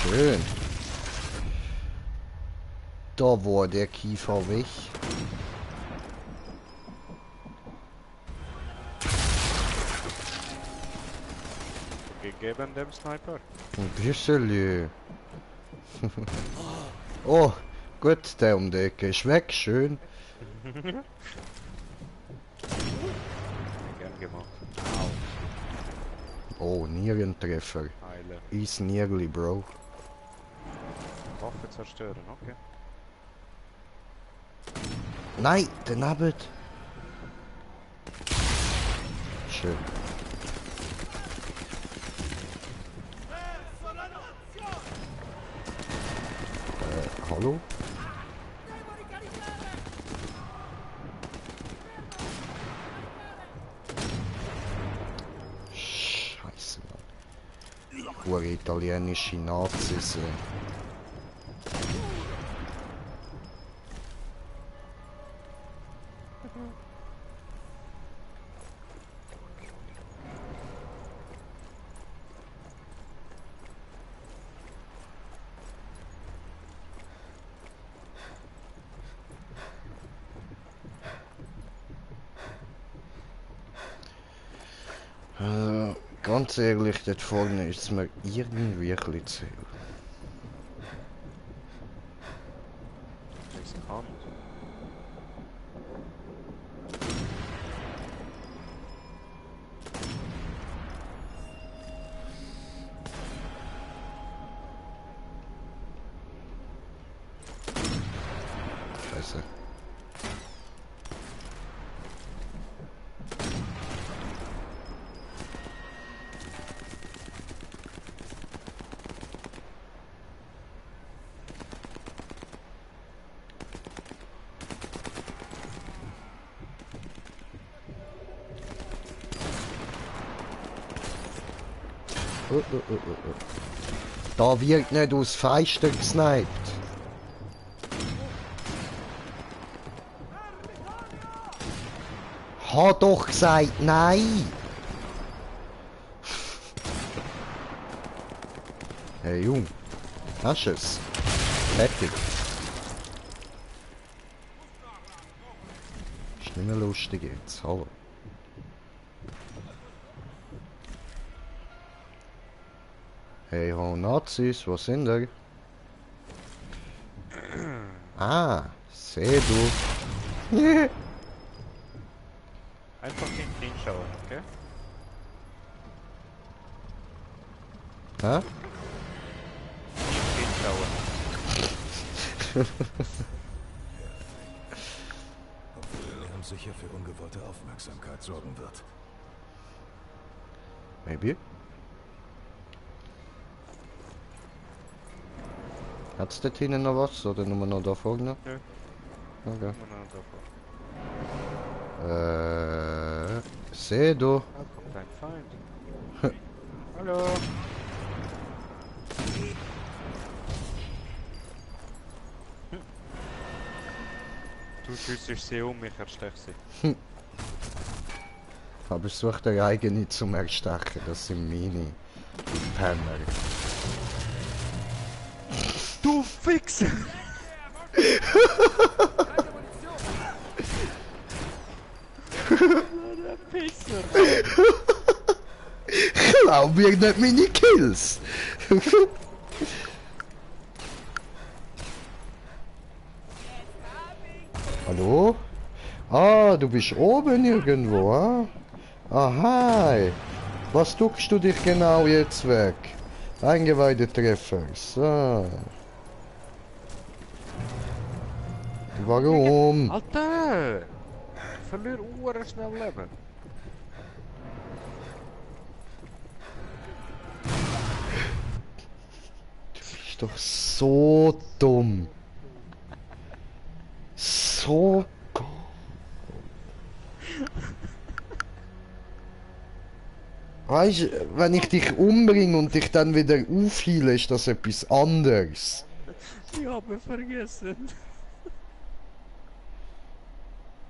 Schön. Da war der Kiefer weg. Gegeben dem Sniper. Ein bisschen. Oh, gut, der um die Ecke ist weg. Schön. Gern gemacht. Oh, Nierentreffer. Heile. Is nearly, bro. Waffe zerstören, okay. Nein, daneben. Schön. Hallo? hure italienische Nazis. Ganz ehrlich, dort vorne ist es mir irgendwie ein bisschen zu viel. Riskant. Scheiße. Da wird nicht aus Feister gesniped. Hat doch gesagt nein. Hey Jung, hast du es? Fertig. Ist nicht mehr lustig jetzt, hallo. Hey ho Nazis, was sind da? Ah, seh du. Einfach hinten hinschauen, okay? Hä? Hinschauen. Obwohl Lärm sicher für ungewollte Aufmerksamkeit sorgen wird. Maybe. Hat's dort hinten noch was oder nur noch da vorne? Nö. Okay. Immer noch davor. Seh du. Da kommt ein Feind. Hallo. Du schüssest sie um, ich erstech sie. Aber such dir eigene zum Erstechen, das sind meine Penner. Du Fixer! Der Pisser! Glaub mir nicht meine Kills! Hallo? Ah, du bist oben irgendwo, ah? Aha! Was duckst du dich genau jetzt weg? Eingeweihte Treffer. So. Warum? Alter! Ich verliere schnell Leben. Du bist doch so dumm. So dumm. Weißt du, wenn ich dich umbringe und dich dann wieder aufheile, ist das etwas anderes. Ich habe vergessen.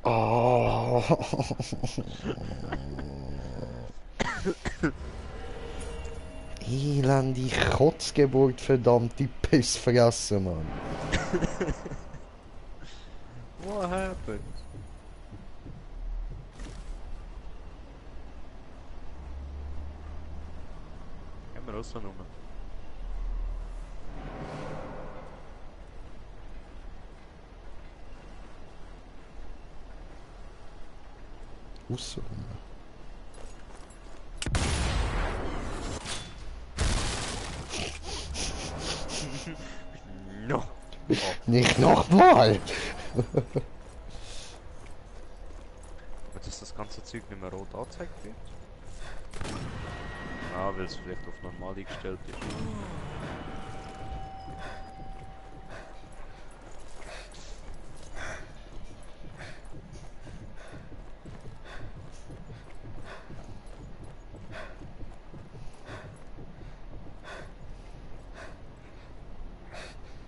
Oh. Elende Kotzgeburt, verdammte Pissfresse, Mann. What happened? Gehen wir raus noch. Raus. No. Nicht nochmal! Aber dass das ganze Zeug nicht mehr rot angezeigt wird? Ah, weil es vielleicht auf normal eingestellt ist.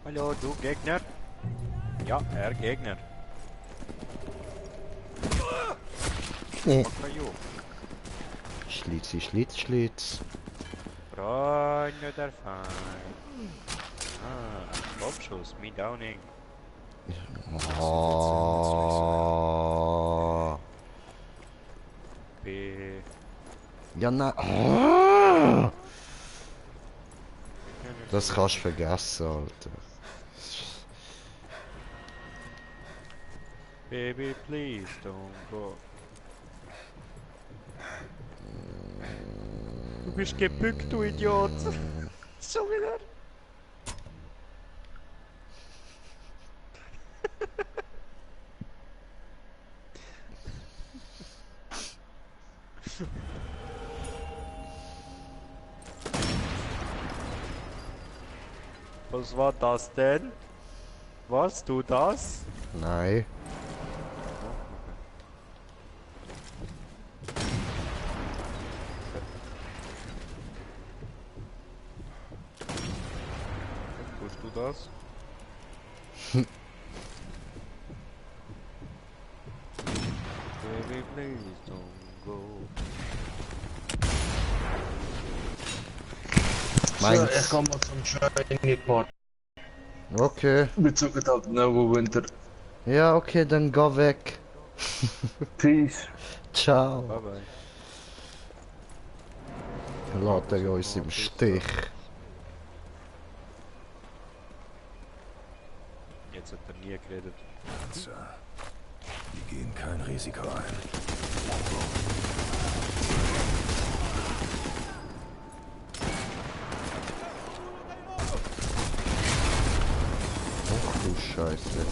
Hallo, du Gegner? Ja, er Gegner. Okay, jo. Schlitz. Freunde der Feind. Kopfschuss, me downing. Oh. B. Ja, na. Das kannst du vergessen, Alter. Baby, please don't go. Du bist gebückt, du Idiot. Schon wieder. Was war das denn? Warst du das? Nein. Tust du das? Baby, please don't go. So, ich komme zum Shiny Part. Okay. Bezogen auf Neverwinter. Ja, okay, dann geh weg. Peace. Ciao. Bye bye. Lässt er uns im Stich. Jetzt hat er nie geredet. Panzer. Die gehen kein Risiko ein. Ach du Scheiße.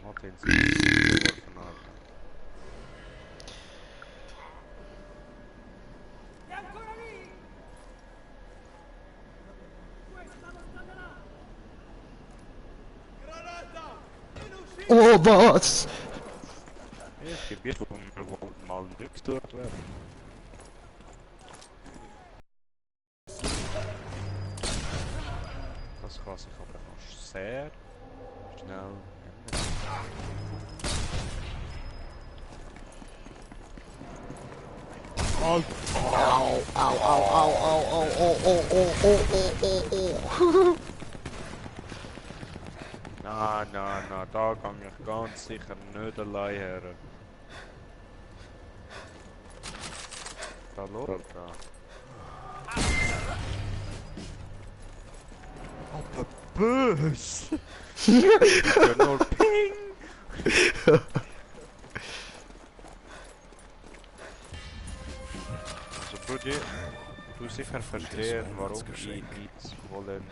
Hat ihn so geworfen, Alter. Oh, was? Es Gebiet, wo mal nichts dort werden. Das kann sich aber noch sehr schnell ändern. Au, au, au, au, au, au, oh, oh, oh, oh. Na, da kann ich ganz sicher nicht allein her. Da läuft da. Aber böse! Nur Ping! Also Brudi, du sicher verstehen, warum die nicht wollen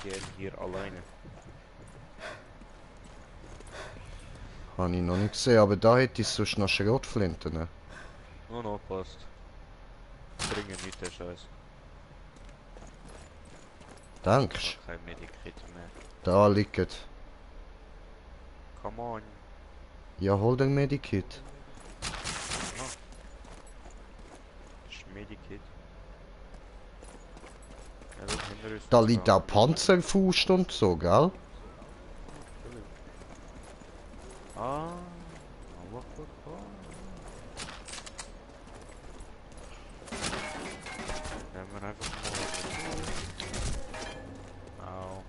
gehen hier alleine. Habe ich noch nicht gesehen, aber da hätte ich sonst noch Schrotflinten. No, passt. Bringen nicht den Scheiß. Denkst Kein Medikit mehr. du? Da liegt. Come on. Ja, hol den Medikit. Das ist Medikit. Ja, das hinter uns Da noch liegt da. auch Panzerfaust und so, gell? Ah, Allah Akbar. Nehmen wir einfach mal. Au.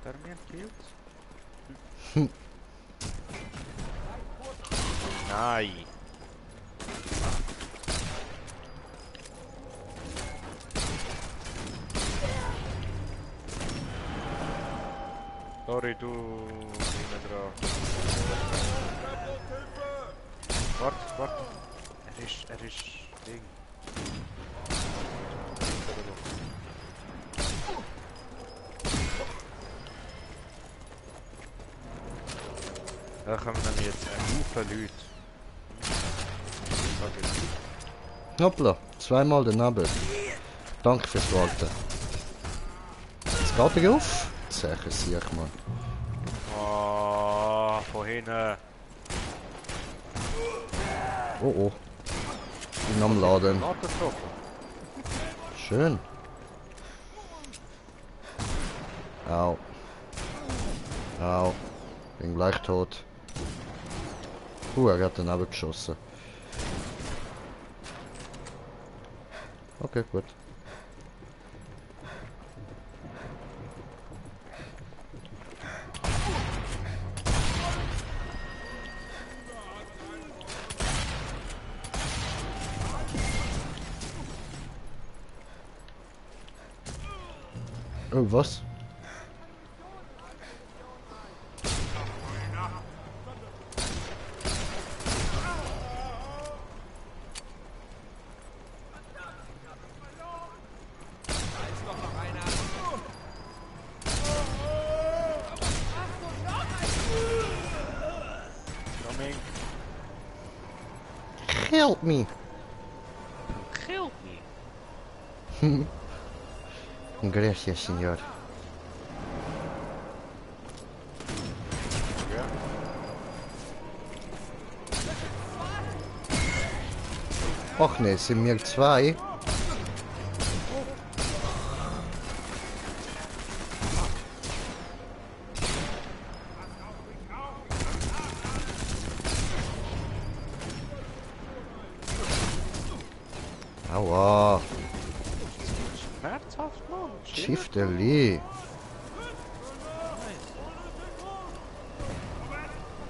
Der mir killt? Nein. Sorry, du hinten dran. Warte, warte. Er ist Ding. Da kommen dann jetzt ein Haufen Leute. Hoppla, zweimal daneben. Danke fürs Warten. Jetzt geht er auf. Sicher, sieh ich mal. Oh, von hinten. Oh oh. Bin am Laden. Schön. Au. Au. Bin gleich tot. Er hat daneben geschossen. Okay, gut. Oh, was? Help me! Help me! Gracias, señor. Ach ne, sind wir zwei? Aua. Schmerzhaft, Mann. Schifterli.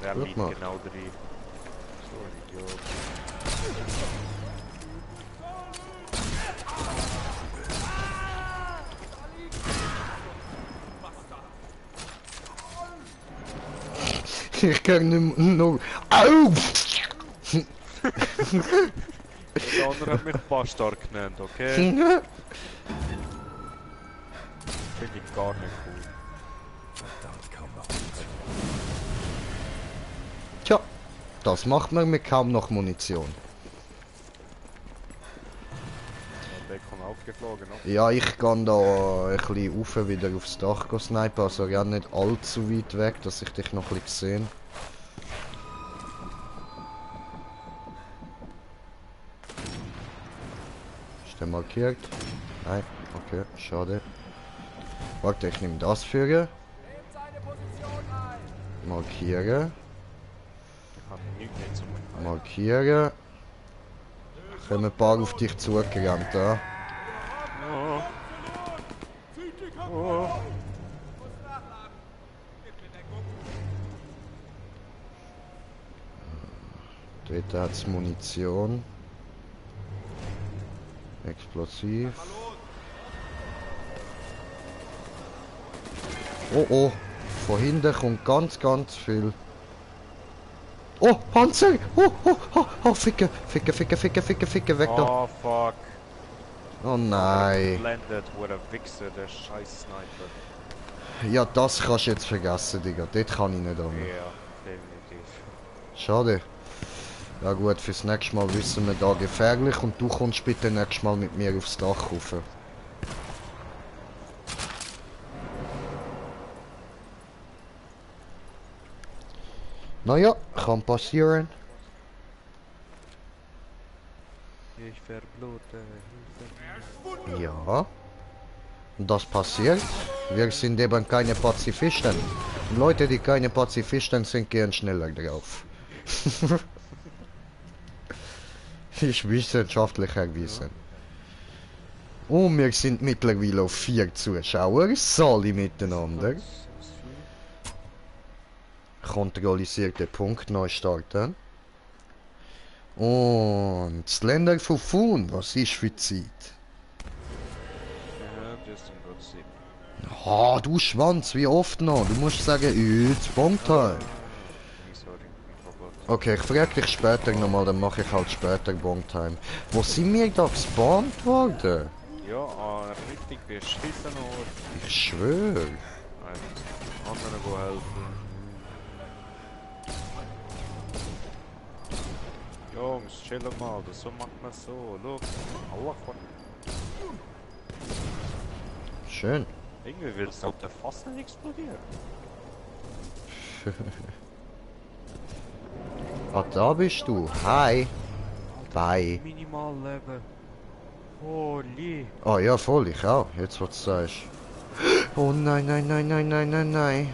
Der liegt mal. genau drin. So, Idiot. Ich kann nicht noch... Au! Der andere hat mich Bastard genannt, okay? Finde ich gar nicht cool. Verdammt, kaum noch. Tja, das macht man mit kaum noch Munition. Der kommt aufgeflogen, oder? Ja, ich kann da ein bisschen rauf wieder aufs Dach snipen, also ja nicht allzu weit weg, dass ich dich noch ein bisschen sehe. Ist der markiert? Nein, okay, schade. Warte, ich nehme das für. Markieren. Ich habe nichts mehr zu Markieren. Kommen ein paar auf dich zugerannt, ja? Oh. Oh. Dort hat es Munition. Explosiv. Oh oh, von hinten kommt ganz viel. Oh, Panzer! Oh, oh, oh, oh, ficke, weg da. Oh, fuck. Oh nein. Blendet, wo der Wichser, der scheiß Sniper. Ja, das kannst du jetzt vergessen, Digga. Dort kann ich nicht an. Ja, definitiv. Schade. Ja gut, fürs nächste Mal wissen wir da gefährlich und du kommst bitte nächstes Mal mit mir aufs Dach rauf. Naja, kann passieren. Ich verblute, Hilfe. Ja. Und das passiert. Wir sind eben keine Pazifisten. Und Leute, die keine Pazifisten sind, gehen schneller drauf. Ist wissenschaftlich erwiesen. Und wir sind mittlerweile auf 4 Zuschauer, alle miteinander. Kontrollisierte Punkt neu starten. Und Slender von Fun, was ist für Zeit? Ja, das sind gerade 7. Ah, du Schwanz, wie oft noch? Du musst sagen, jetzt Bombtime. Sorry, ich verblute. Okay, ich frage dich später nochmal, dann mache ich halt später Bongtime. Wo sind wir da gespawnt worden? Ja, an einem richtig beschissenen Ort. Ich schwöre. Anderen go helfen. Jungs, chillen mal, das so macht man so. Look, Allah von. Schön. Irgendwie will es auf der Fass nicht explodieren. Ah, da bist du. Hi. Bye. Minimalleben. Holy. Ah ja, voll, ich auch. Jetzt, was du sagst. Oh nein, nein, nein, nein, nein, nein, nein.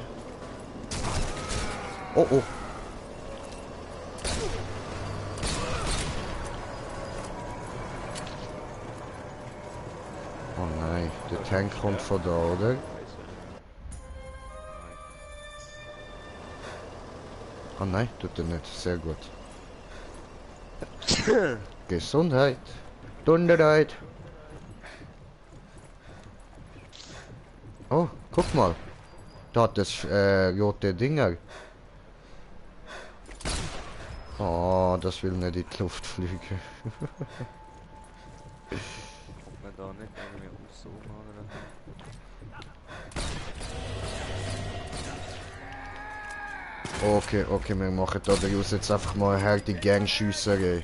Oh, oh. Oh nein, der Tank kommt von da, oder? Oh nein, tut er nicht. Sehr gut. Gesundheit. Dunderheit. Oh, guck mal. Da hat das rote Dinger. Oh, das will nicht in die Luft fliegen. Kommt man da nicht irgendwie auszoomen oder? Okay, okay, wir machen da daraus jetzt einfach mal eine harte Gangschüsserei.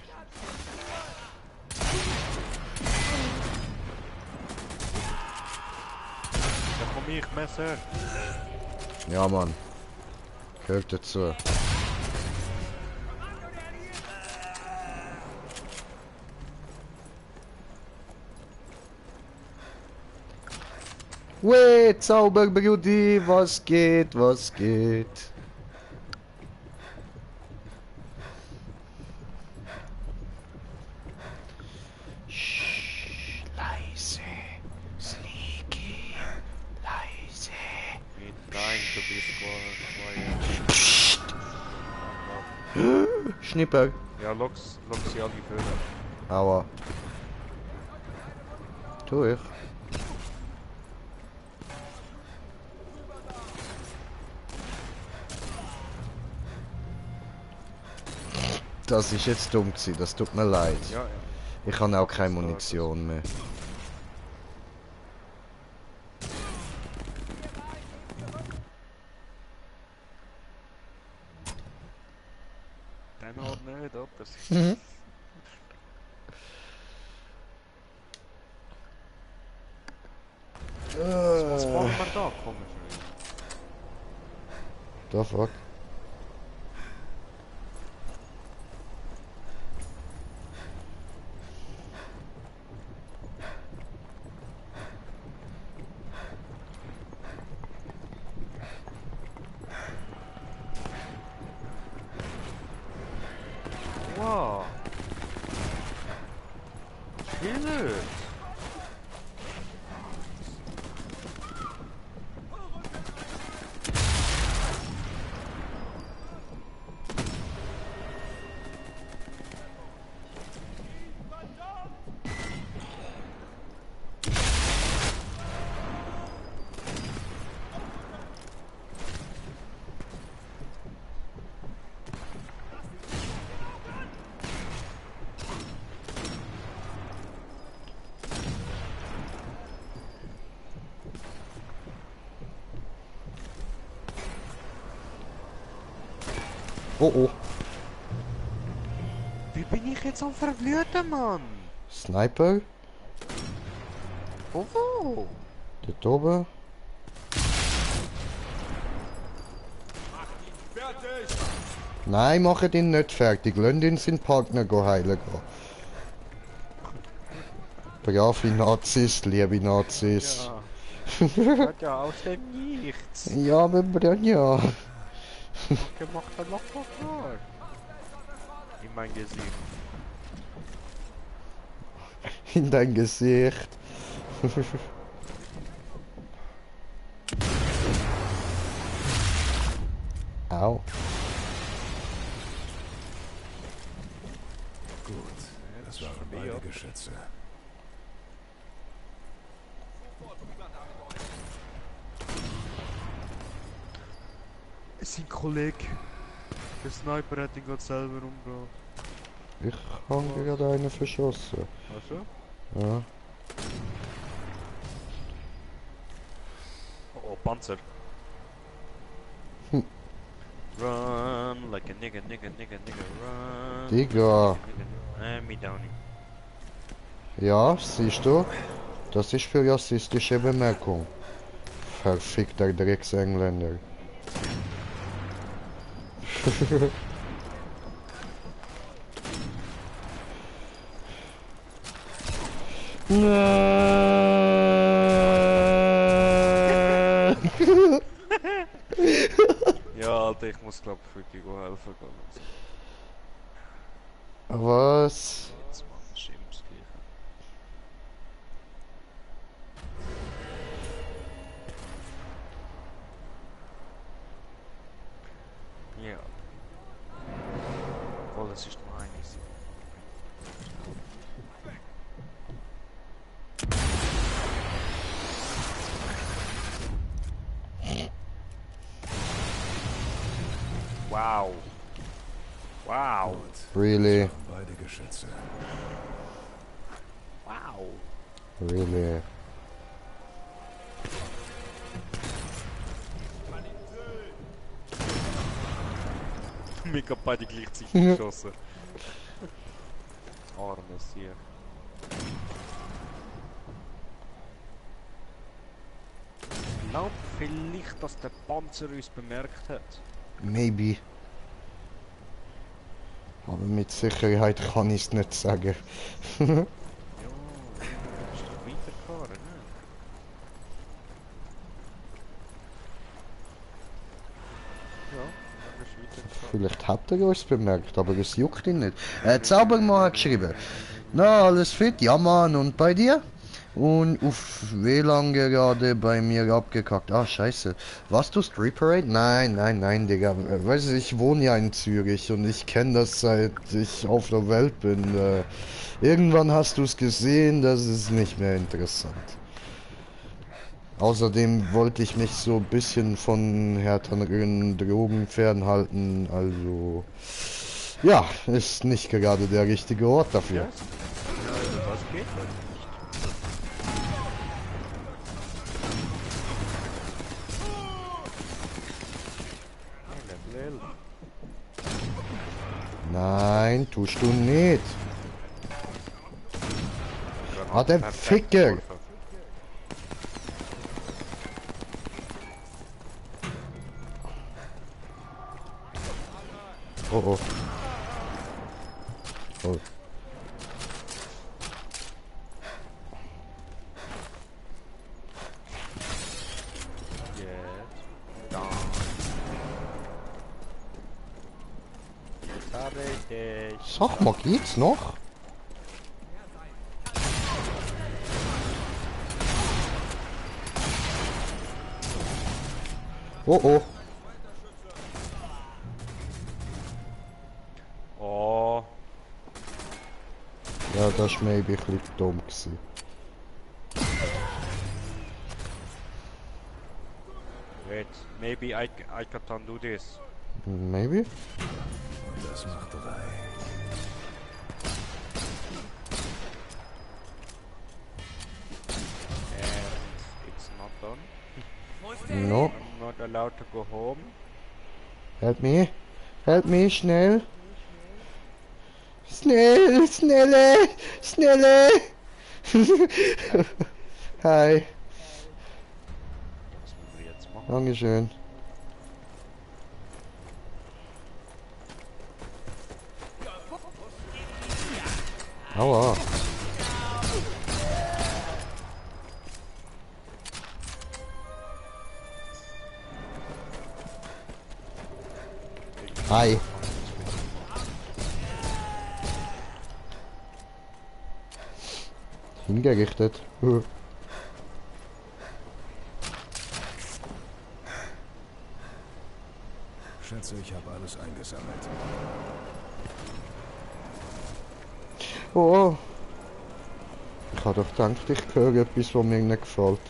Da komm ich, Messer. Ja, Mann. Gehört dazu. Weh, Zauberbrudi, was geht, was geht? Shh, leise, sneaky, leise. Mit dein, du bist quiet. Schnipper. Ja, lock sie alle Vögel. Aua. Tu ich. Das ist jetzt dumm gewesen, das tut mir leid. Ja, ja. Ich habe auch keine Munition mehr. Dann halt nicht, oder? Was machen wir da? Komisch. Da fuck. Wow. Chill. Oh oh. Wie bin ich jetzt am Verblüten, Mann? Sniper. Wo? Dort oben. Nein, macht ihn nicht fertig. Lasst ihn seinen Partner heilen gehen. Brave Nazis, liebe Nazis. Ja. Ja, aus dem Nichts. Ja, wir brennen ja. Gemacht hat noch klar. In mein Gesicht. In dein Gesicht. Au. Gut, das waren beide Geschütze. Sein Kollege. Der Sniper hat ihn gerade selber umgebracht. Ich habe gerade einen verschossen. Also? Ja. Oh, Panzer. Hm. Run like a nigga, nigga, nigga, nigga, run. Digga. Me downy. Ja, siehst du? Das ist für rassistische Bemerkung. Verfickter Drecksengländer. Ja, Alter, ich muss glaub wirklich helfen gehen. Was? Jetzt machen wir immer das Gleiche. Ja. Obwohl, das ist nur eine Sache. Wow. Wow. Really? Beide Geschütze. Wow. Really? Mega beide gleichzeitig geschossen. Armes hier. Ich glaube vielleicht, dass der Panzer uns bemerkt hat. Maybe. Aber mit Sicherheit kann ich es nicht sagen. Ja, ist doch weitergefahren, ne? Ja, dann ist weitergefahren. Vielleicht hat er uns bemerkt, aber es juckt ihn nicht. Zaubermann hat geschrieben. Na, alles fit? Ja, Mann. Und bei dir? Und auf WLAN gerade bei mir abgekackt. Ah, scheiße. Warst du Street Parade? Nein, nein, nein, Digga. Weißt du, ich wohne ja in Zürich und ich kenne das seit ich auf der Welt bin. Irgendwann hast du es gesehen, das ist nicht mehr interessant. Außerdem wollte ich mich so ein bisschen von härteren Drogen fernhalten, also... Ja, ist nicht gerade der richtige Ort dafür. Ja, also das geht halt nicht. Level 11. Nein, tust du nicht. Ah, der Perfekt Ficker! getroffen. Oh oh. Oh. Jetzt. Da. Jetzt habe ich dich. Sag mal, geht's noch? Oh oh. Oh. Ja, das war maybe ein bisschen dumm gewesen. Wait, maybe I can do this. Maybe? Das macht 3. And it's not done. No. I'm not allowed to go home. Help me. Help me, schnell. Schnell, schnelle, schnelle. Hi. Was müssen wir jetzt machen? Dankeschön. Aua. Hi. Hingerichtet. Schätze, ich habe alles eingesammelt. Oh. Ich habe doch gedacht, ich höre etwas, was mir nicht gefällt.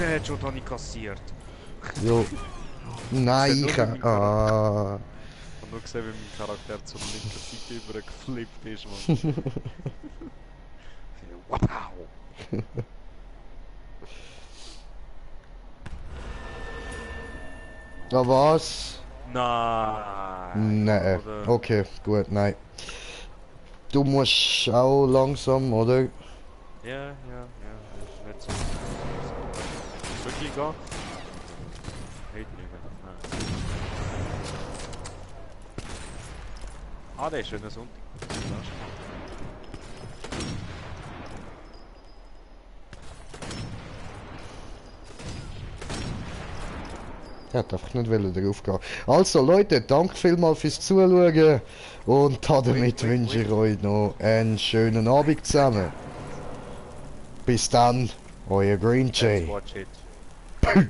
Headshot habe ich kassiert. Jo. Nein, ich Gesehen, ah. Ich habe nur gesehen, wie mein Charakter zur linken Seite übergeflippt ist, Mann. Wow! Da was? Nein! Nein. Oder? Okay, gut, nein. Du musst auch langsam, oder? Ja, ist nicht so. Wirklich gehen? Heute nicht mehr. Nein. Ah, der ist schöner Sonntag. Ich hätte einfach nicht drauf gehen. Also Leute, danke vielmals fürs Zuschauen und damit wünsche ich euch noch einen schönen Abend zusammen. Bis dann, euer Green Let's Jay. watch it. Peace.